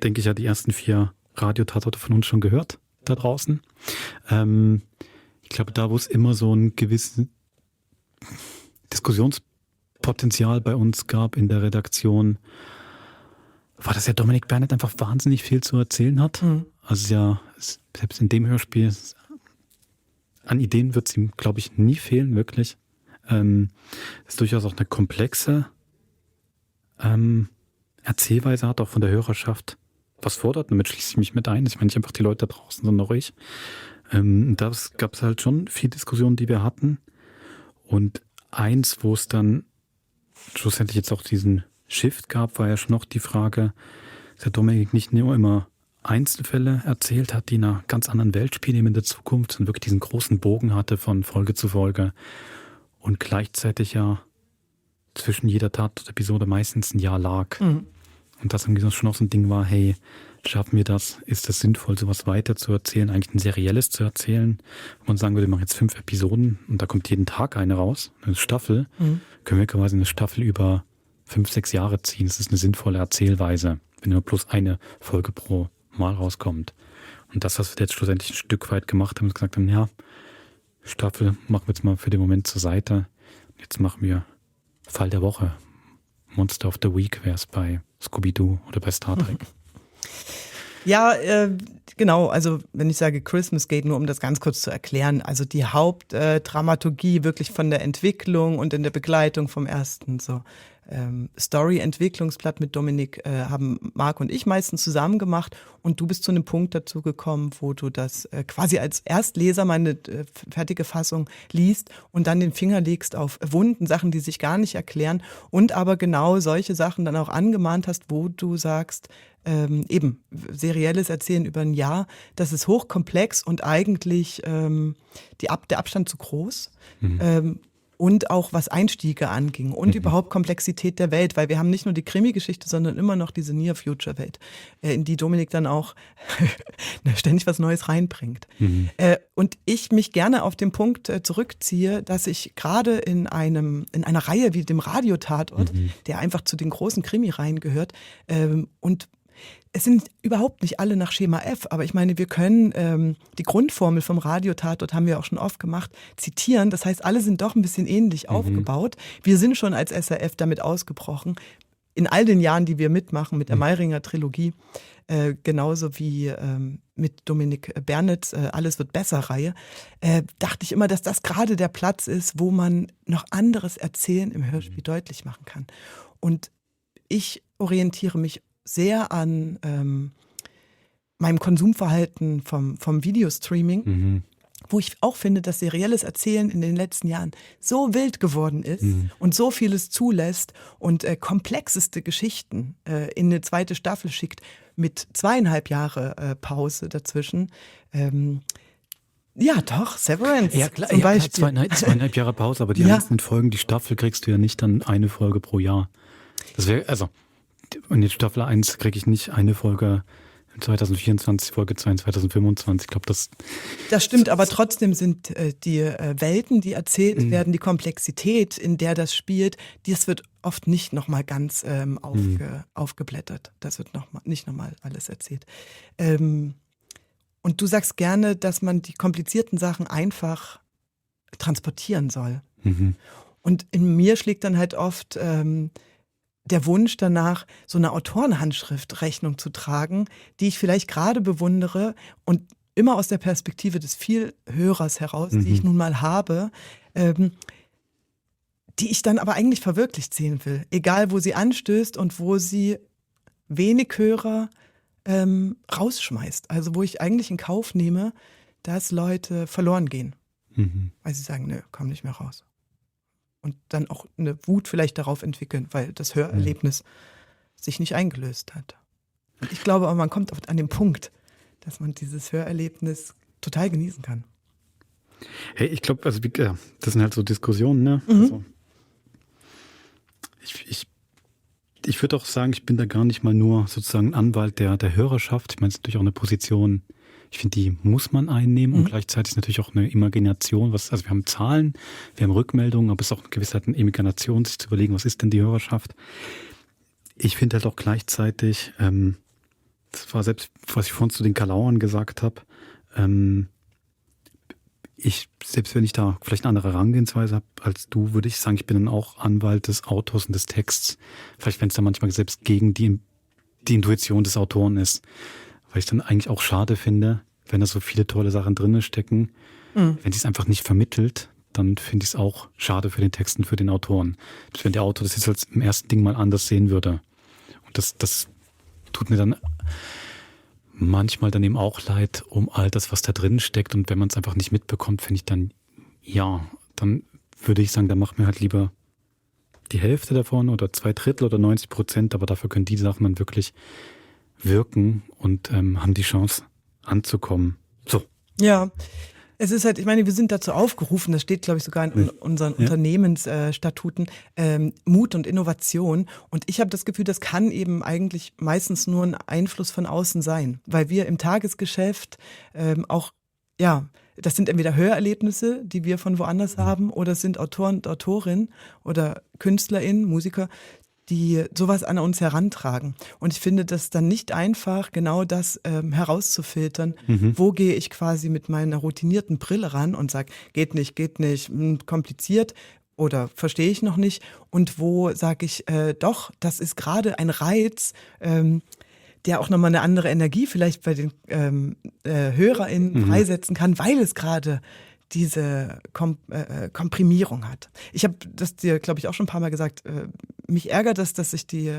denke ich, ja die ersten 4 Radiotatorte von uns schon gehört da draußen. Ich glaube, da wo es immer so ein gewisses Diskussionspotenzial bei uns gab in der Redaktion, war, dass ja Dominik Bernett einfach wahnsinnig viel zu erzählen hat. Also ja, selbst in dem Hörspiel an Ideen wird es ihm, glaube ich, nie fehlen, wirklich. Ist durchaus auch eine komplexe Erzählweise hat, auch von der Hörerschaft was fordert. Damit schließe ich mich mit ein. Ich meine nicht einfach die Leute da draußen, sondern auch ich. Da gab es halt schon viel Diskussionen, die wir hatten. Und eins, wo es dann schlussendlich jetzt auch diesen Shift gab, war ja schon noch die Frage, dass der Dominik nicht nur immer Einzelfälle erzählt hat, die in einer ganz anderen Welt spielen in der Zukunft, sondern wirklich diesen großen Bogen hatte von Folge zu Folge und gleichzeitig ja zwischen jeder Tat-Episode meistens ein Jahr lag. Und das irgendwie schon auch so ein Ding war, hey, schaffen wir das? Ist das sinnvoll, sowas weiter zu erzählen, eigentlich ein serielles zu erzählen? Wenn man sagen würde, wir machen jetzt 5 Episoden und da kommt jeden Tag eine raus, eine Staffel, können wir quasi eine Staffel über 5, 6 Jahre ziehen. Das ist eine sinnvolle Erzählweise, wenn nur plus eine Folge pro Mal rauskommt. Und das, was wir jetzt schlussendlich ein Stück weit gemacht haben, ist gesagt haben, ja, Staffel machen wir jetzt mal für den Moment zur Seite. Jetzt machen wir Fall der Woche. Monster of the Week wäre es bei Scooby-Doo oder bei Star Trek. Ja, genau. Also wenn ich sage Christmas Gate, nur um das ganz kurz zu erklären, also die Hauptdramaturgie wirklich von der Entwicklung und in der Begleitung vom ersten Story-Entwicklungsblatt mit Dominik haben Marc und ich meistens zusammen gemacht und du bist zu einem Punkt dazu gekommen, wo du das quasi als Erstleser meine fertige Fassung liest und dann den Finger legst auf Wunden, Sachen, die sich gar nicht erklären und aber genau solche Sachen dann auch angemahnt hast, wo du sagst, eben serielles Erzählen über ein Jahr, das ist hochkomplex und eigentlich der Abstand zu groß. Und auch was Einstiege anging und überhaupt Komplexität der Welt, weil wir haben nicht nur die Krimi-Geschichte, sondern immer noch diese Near-Future-Welt, in die Dominik dann auch ständig was Neues reinbringt. Und ich mich gerne auf den Punkt zurückziehe, dass ich gerade in einer Reihe wie dem Radiotatort, der einfach zu den großen Krimi-Reihen gehört, und es sind überhaupt nicht alle nach Schema F, aber ich meine, wir können die Grundformel vom Radiotatort, haben wir auch schon oft gemacht, zitieren. Das heißt, alle sind doch ein bisschen ähnlich aufgebaut. Wir sind schon als SRF damit ausgebrochen, in all den Jahren, die wir mitmachen mit der Mayringer Trilogie, genauso wie mit Dominik Bernett, Alles wird besser Reihe, dachte ich immer, dass das gerade der Platz ist, wo man noch anderes Erzählen im Hörspiel deutlich machen kann. Und ich orientiere mich sehr an meinem Konsumverhalten vom Videostreaming, wo ich auch finde, dass serielles Erzählen in den letzten Jahren so wild geworden ist und so vieles zulässt und komplexeste Geschichten in eine zweite Staffel schickt mit 2,5 Jahre Pause dazwischen. Ja, doch, Severance Ja, klar, zum ja, Beispiel. Klar, 2,5 Jahre Pause, aber die einzelnen Folgen, die Staffel kriegst du ja nicht dann eine Folge pro Jahr. Das wäre, also, in der Staffel 1 kriege ich nicht eine Folge 2024, Folge 2 in 2025. Ich glaube, das stimmt, aber trotzdem sind die Welten, die erzählt werden, die Komplexität, in der das spielt, das wird oft nicht nochmal ganz aufgeblättert. Das wird nicht nochmal alles erzählt. Und du sagst gerne, dass man die komplizierten Sachen einfach transportieren soll. Mhm. Und in mir schlägt dann halt oft der Wunsch danach, so eine Autorenhandschrift Rechnung zu tragen, die ich vielleicht gerade bewundere und immer aus der Perspektive des Vielhörers heraus, die ich nun mal habe, die ich dann aber eigentlich verwirklicht sehen will. Egal, wo sie anstößt und wo sie wenig Hörer rausschmeißt. Also wo ich eigentlich in Kauf nehme, dass Leute verloren gehen. Weil sie sagen, nö, komm nicht mehr raus. Und dann auch eine Wut vielleicht darauf entwickeln, weil das Hörerlebnis sich nicht eingelöst hat. Und ich glaube aber, man kommt oft an den Punkt, dass man dieses Hörerlebnis total genießen kann. Hey, ich glaube, also das sind halt so Diskussionen, ne? Also, ich würde auch sagen, ich bin da gar nicht mal nur sozusagen Anwalt der Hörerschaft. Ich meine, es ist natürlich auch eine Position, ich finde, die muss man einnehmen und gleichzeitig ist natürlich auch eine Imagination. Also wir haben Zahlen, wir haben Rückmeldungen, aber es ist auch eine gewisse Imagination, sich zu überlegen, was ist denn die Hörerschaft? Ich finde halt auch gleichzeitig, das war selbst, was ich vorhin zu den Kalauern gesagt habe, selbst wenn ich da vielleicht eine andere Herangehensweise habe als du, würde ich sagen, ich bin dann auch Anwalt des Autors und des Texts. Vielleicht, wenn es dann manchmal selbst gegen die Intuition des Autoren ist. Weil ich dann eigentlich auch schade finde, wenn da so viele tolle Sachen drin stecken. Wenn sie es einfach nicht vermittelt, dann finde ich es auch schade für den Text und für den Autoren. Selbst wenn der Autor das jetzt als im ersten Ding mal anders sehen würde. Und das tut mir dann manchmal dann eben auch leid um all das, was da drin steckt. Und wenn man es einfach nicht mitbekommt, finde ich dann, dann würde ich sagen, dann macht mir halt lieber die Hälfte davon oder 2/3 oder 90%, aber dafür können die Sachen dann wirklich wirken und haben die Chance anzukommen. So. Ja, es ist halt, ich meine, wir sind dazu aufgerufen, das steht, glaube ich, sogar in unseren Unternehmensstatuten, Mut und Innovation. Und ich habe das Gefühl, das kann eben eigentlich meistens nur ein Einfluss von außen sein, weil wir im Tagesgeschäft auch, das sind entweder Hörerlebnisse, die wir von woanders haben, oder es sind Autoren und Autorinnen oder KünstlerInnen, Musiker, die sowas an uns herantragen. Und ich finde das dann nicht einfach, genau das herauszufiltern. Wo gehe ich quasi mit meiner routinierten Brille ran und sage, geht nicht, kompliziert oder verstehe ich noch nicht. Und wo sage ich, doch, das ist gerade ein Reiz, der auch nochmal eine andere Energie vielleicht bei den HörerInnen freisetzen kann, weil es gerade diese Komprimierung hat. Ich habe das dir, glaube ich, auch schon ein paar Mal gesagt, mich ärgert das, dass ich die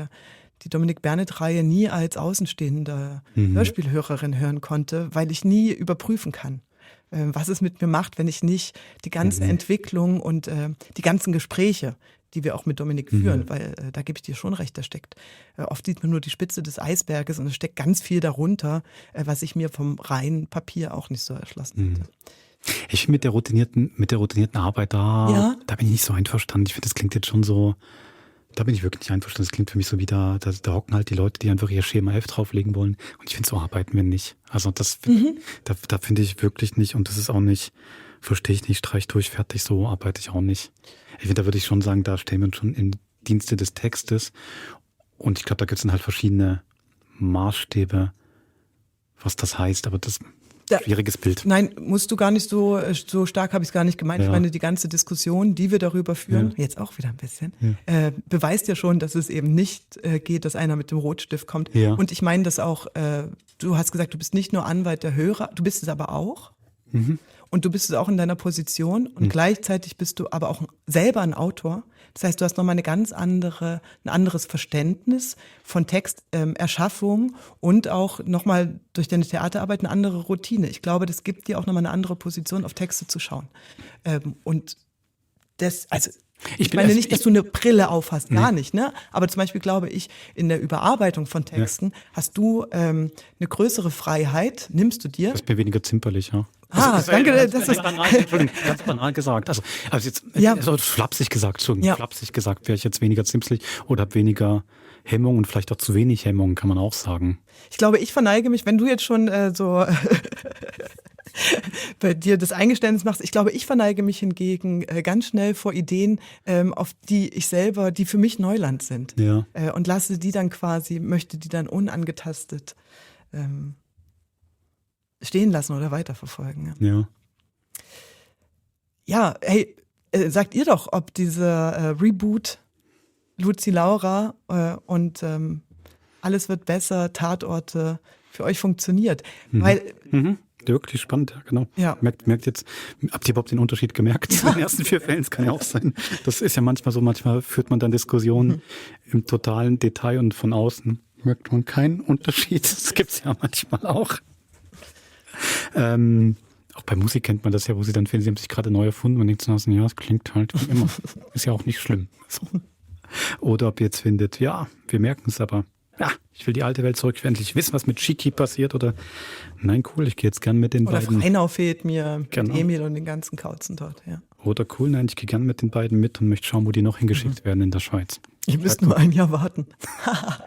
Dominic Bernett-Reihe nie als außenstehende Hörspielhörerin hören konnte, weil ich nie überprüfen kann, was es mit mir macht, wenn ich nicht die ganze Entwicklung und die ganzen Gespräche, die wir auch mit Dominik führen, weil da gebe ich dir schon recht, da steckt, oft sieht man nur die Spitze des Eisberges und es steckt ganz viel darunter, was ich mir vom reinen Papier auch nicht so erschlossen hätte. Ich finde mit der routinierten Arbeit da bin ich nicht so einverstanden. Ich finde, das klingt jetzt schon so, da bin ich wirklich nicht einverstanden. Das klingt für mich so wie da hocken halt die Leute, die einfach ihr Schema F drauflegen wollen. Und ich finde, so arbeiten wir nicht. Also das, da finde ich wirklich nicht, und das ist auch nicht, verstehe ich nicht, streich durch, fertig, so arbeite ich auch nicht. Ich finde, da würde ich schon sagen, da stellen wir uns schon in Dienste des Textes. Und ich glaube, da gibt es dann halt verschiedene Maßstäbe, was das heißt, aber das schwieriges Bild. Nein, musst du gar nicht so stark, habe ich es gar nicht gemeint. Ich meine, die ganze Diskussion, die wir darüber führen, jetzt auch wieder ein bisschen, beweist ja schon, dass es eben nicht geht, dass einer mit dem Rotstift kommt. Ja. Und ich meine das auch, du hast gesagt, du bist nicht nur Anwalt der Hörer, du bist es aber auch. Und du bist es auch in deiner Position und gleichzeitig bist du aber auch selber ein Autor. Das heißt, du hast nochmal ein anderes Verständnis von Texterschaffung und auch nochmal durch deine Theaterarbeit eine andere Routine. Ich glaube, das gibt dir auch nochmal eine andere Position, auf Texte zu schauen. Und das, also ich meine nicht, dass du eine Brille aufhast, gar nicht, ne? Aber zum Beispiel glaube ich, in der Überarbeitung von Texten hast du eine größere Freiheit, nimmst du dir. Das ist mir weniger zimperlich, ja. Danke. Ganz banal gesagt. Also jetzt flapsig gesagt, flapsig gesagt, wäre ich jetzt weniger zimselig oder habe weniger Hemmung und vielleicht auch zu wenig Hemmung, kann man auch sagen. Ich glaube, ich verneige mich, wenn du jetzt schon so bei dir das Eingeständnis machst, ich glaube, ich verneige mich hingegen ganz schnell vor Ideen, auf die ich selber, die für mich Neuland sind. Ja. Und möchte die dann unangetastet stehen lassen oder weiterverfolgen. Ja. Ja, hey, sagt ihr doch, ob dieser Reboot Luzi Laura und alles wird besser, Tatorte für euch funktioniert. Weil wirklich spannend, ja, genau. Ja. Merkt jetzt, habt ihr überhaupt den Unterschied gemerkt in den ersten 4 Fällen? Das kann ja auch sein. Das ist ja manchmal so, manchmal führt man dann Diskussionen im totalen Detail und von außen merkt man keinen Unterschied. Das gibt's ja manchmal auch. Auch bei Musik kennt man das ja, wo sie dann finden, sie haben sich gerade neu erfunden und denkt so, ja, es klingt halt wie immer. Ist ja auch nicht schlimm. So. Oder ob ihr jetzt findet, ja, wir merken es aber. Ja, ich will die alte Welt zurück. Ich will endlich wissen, was mit Shiki passiert. Oder nein, cool, ich gehe jetzt gern mit den beiden. Oder Freinau fehlt mir, mit Emil und den ganzen Kauzen dort. Ja. Oder cool, nein, ich gehe gern mit den beiden mit und möchte schauen, wo die noch hingeschickt werden in der Schweiz. Ihr müsst nur ein Jahr warten.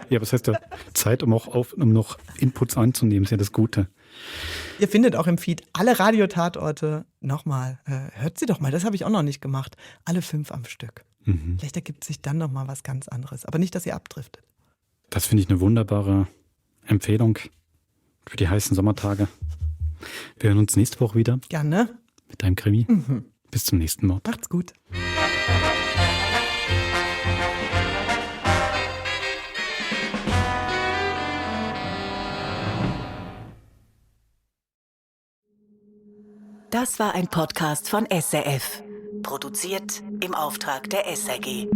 Ja, was heißt ja Zeit, um noch Inputs einzunehmen, ist ja das Gute. Ihr findet auch im Feed alle Radiotatorte nochmal. Hört sie doch mal, das habe ich auch noch nicht gemacht. Alle 5 am Stück. Vielleicht ergibt sich dann nochmal was ganz anderes. Aber nicht, dass ihr abdriftet. Das finde ich eine wunderbare Empfehlung für die heißen Sommertage. Wir hören uns nächste Woche wieder. Gerne. Mit einem Krimi. Bis zum nächsten Mal. Macht's gut. Das war ein Podcast von SRF. Produziert im Auftrag der SRG.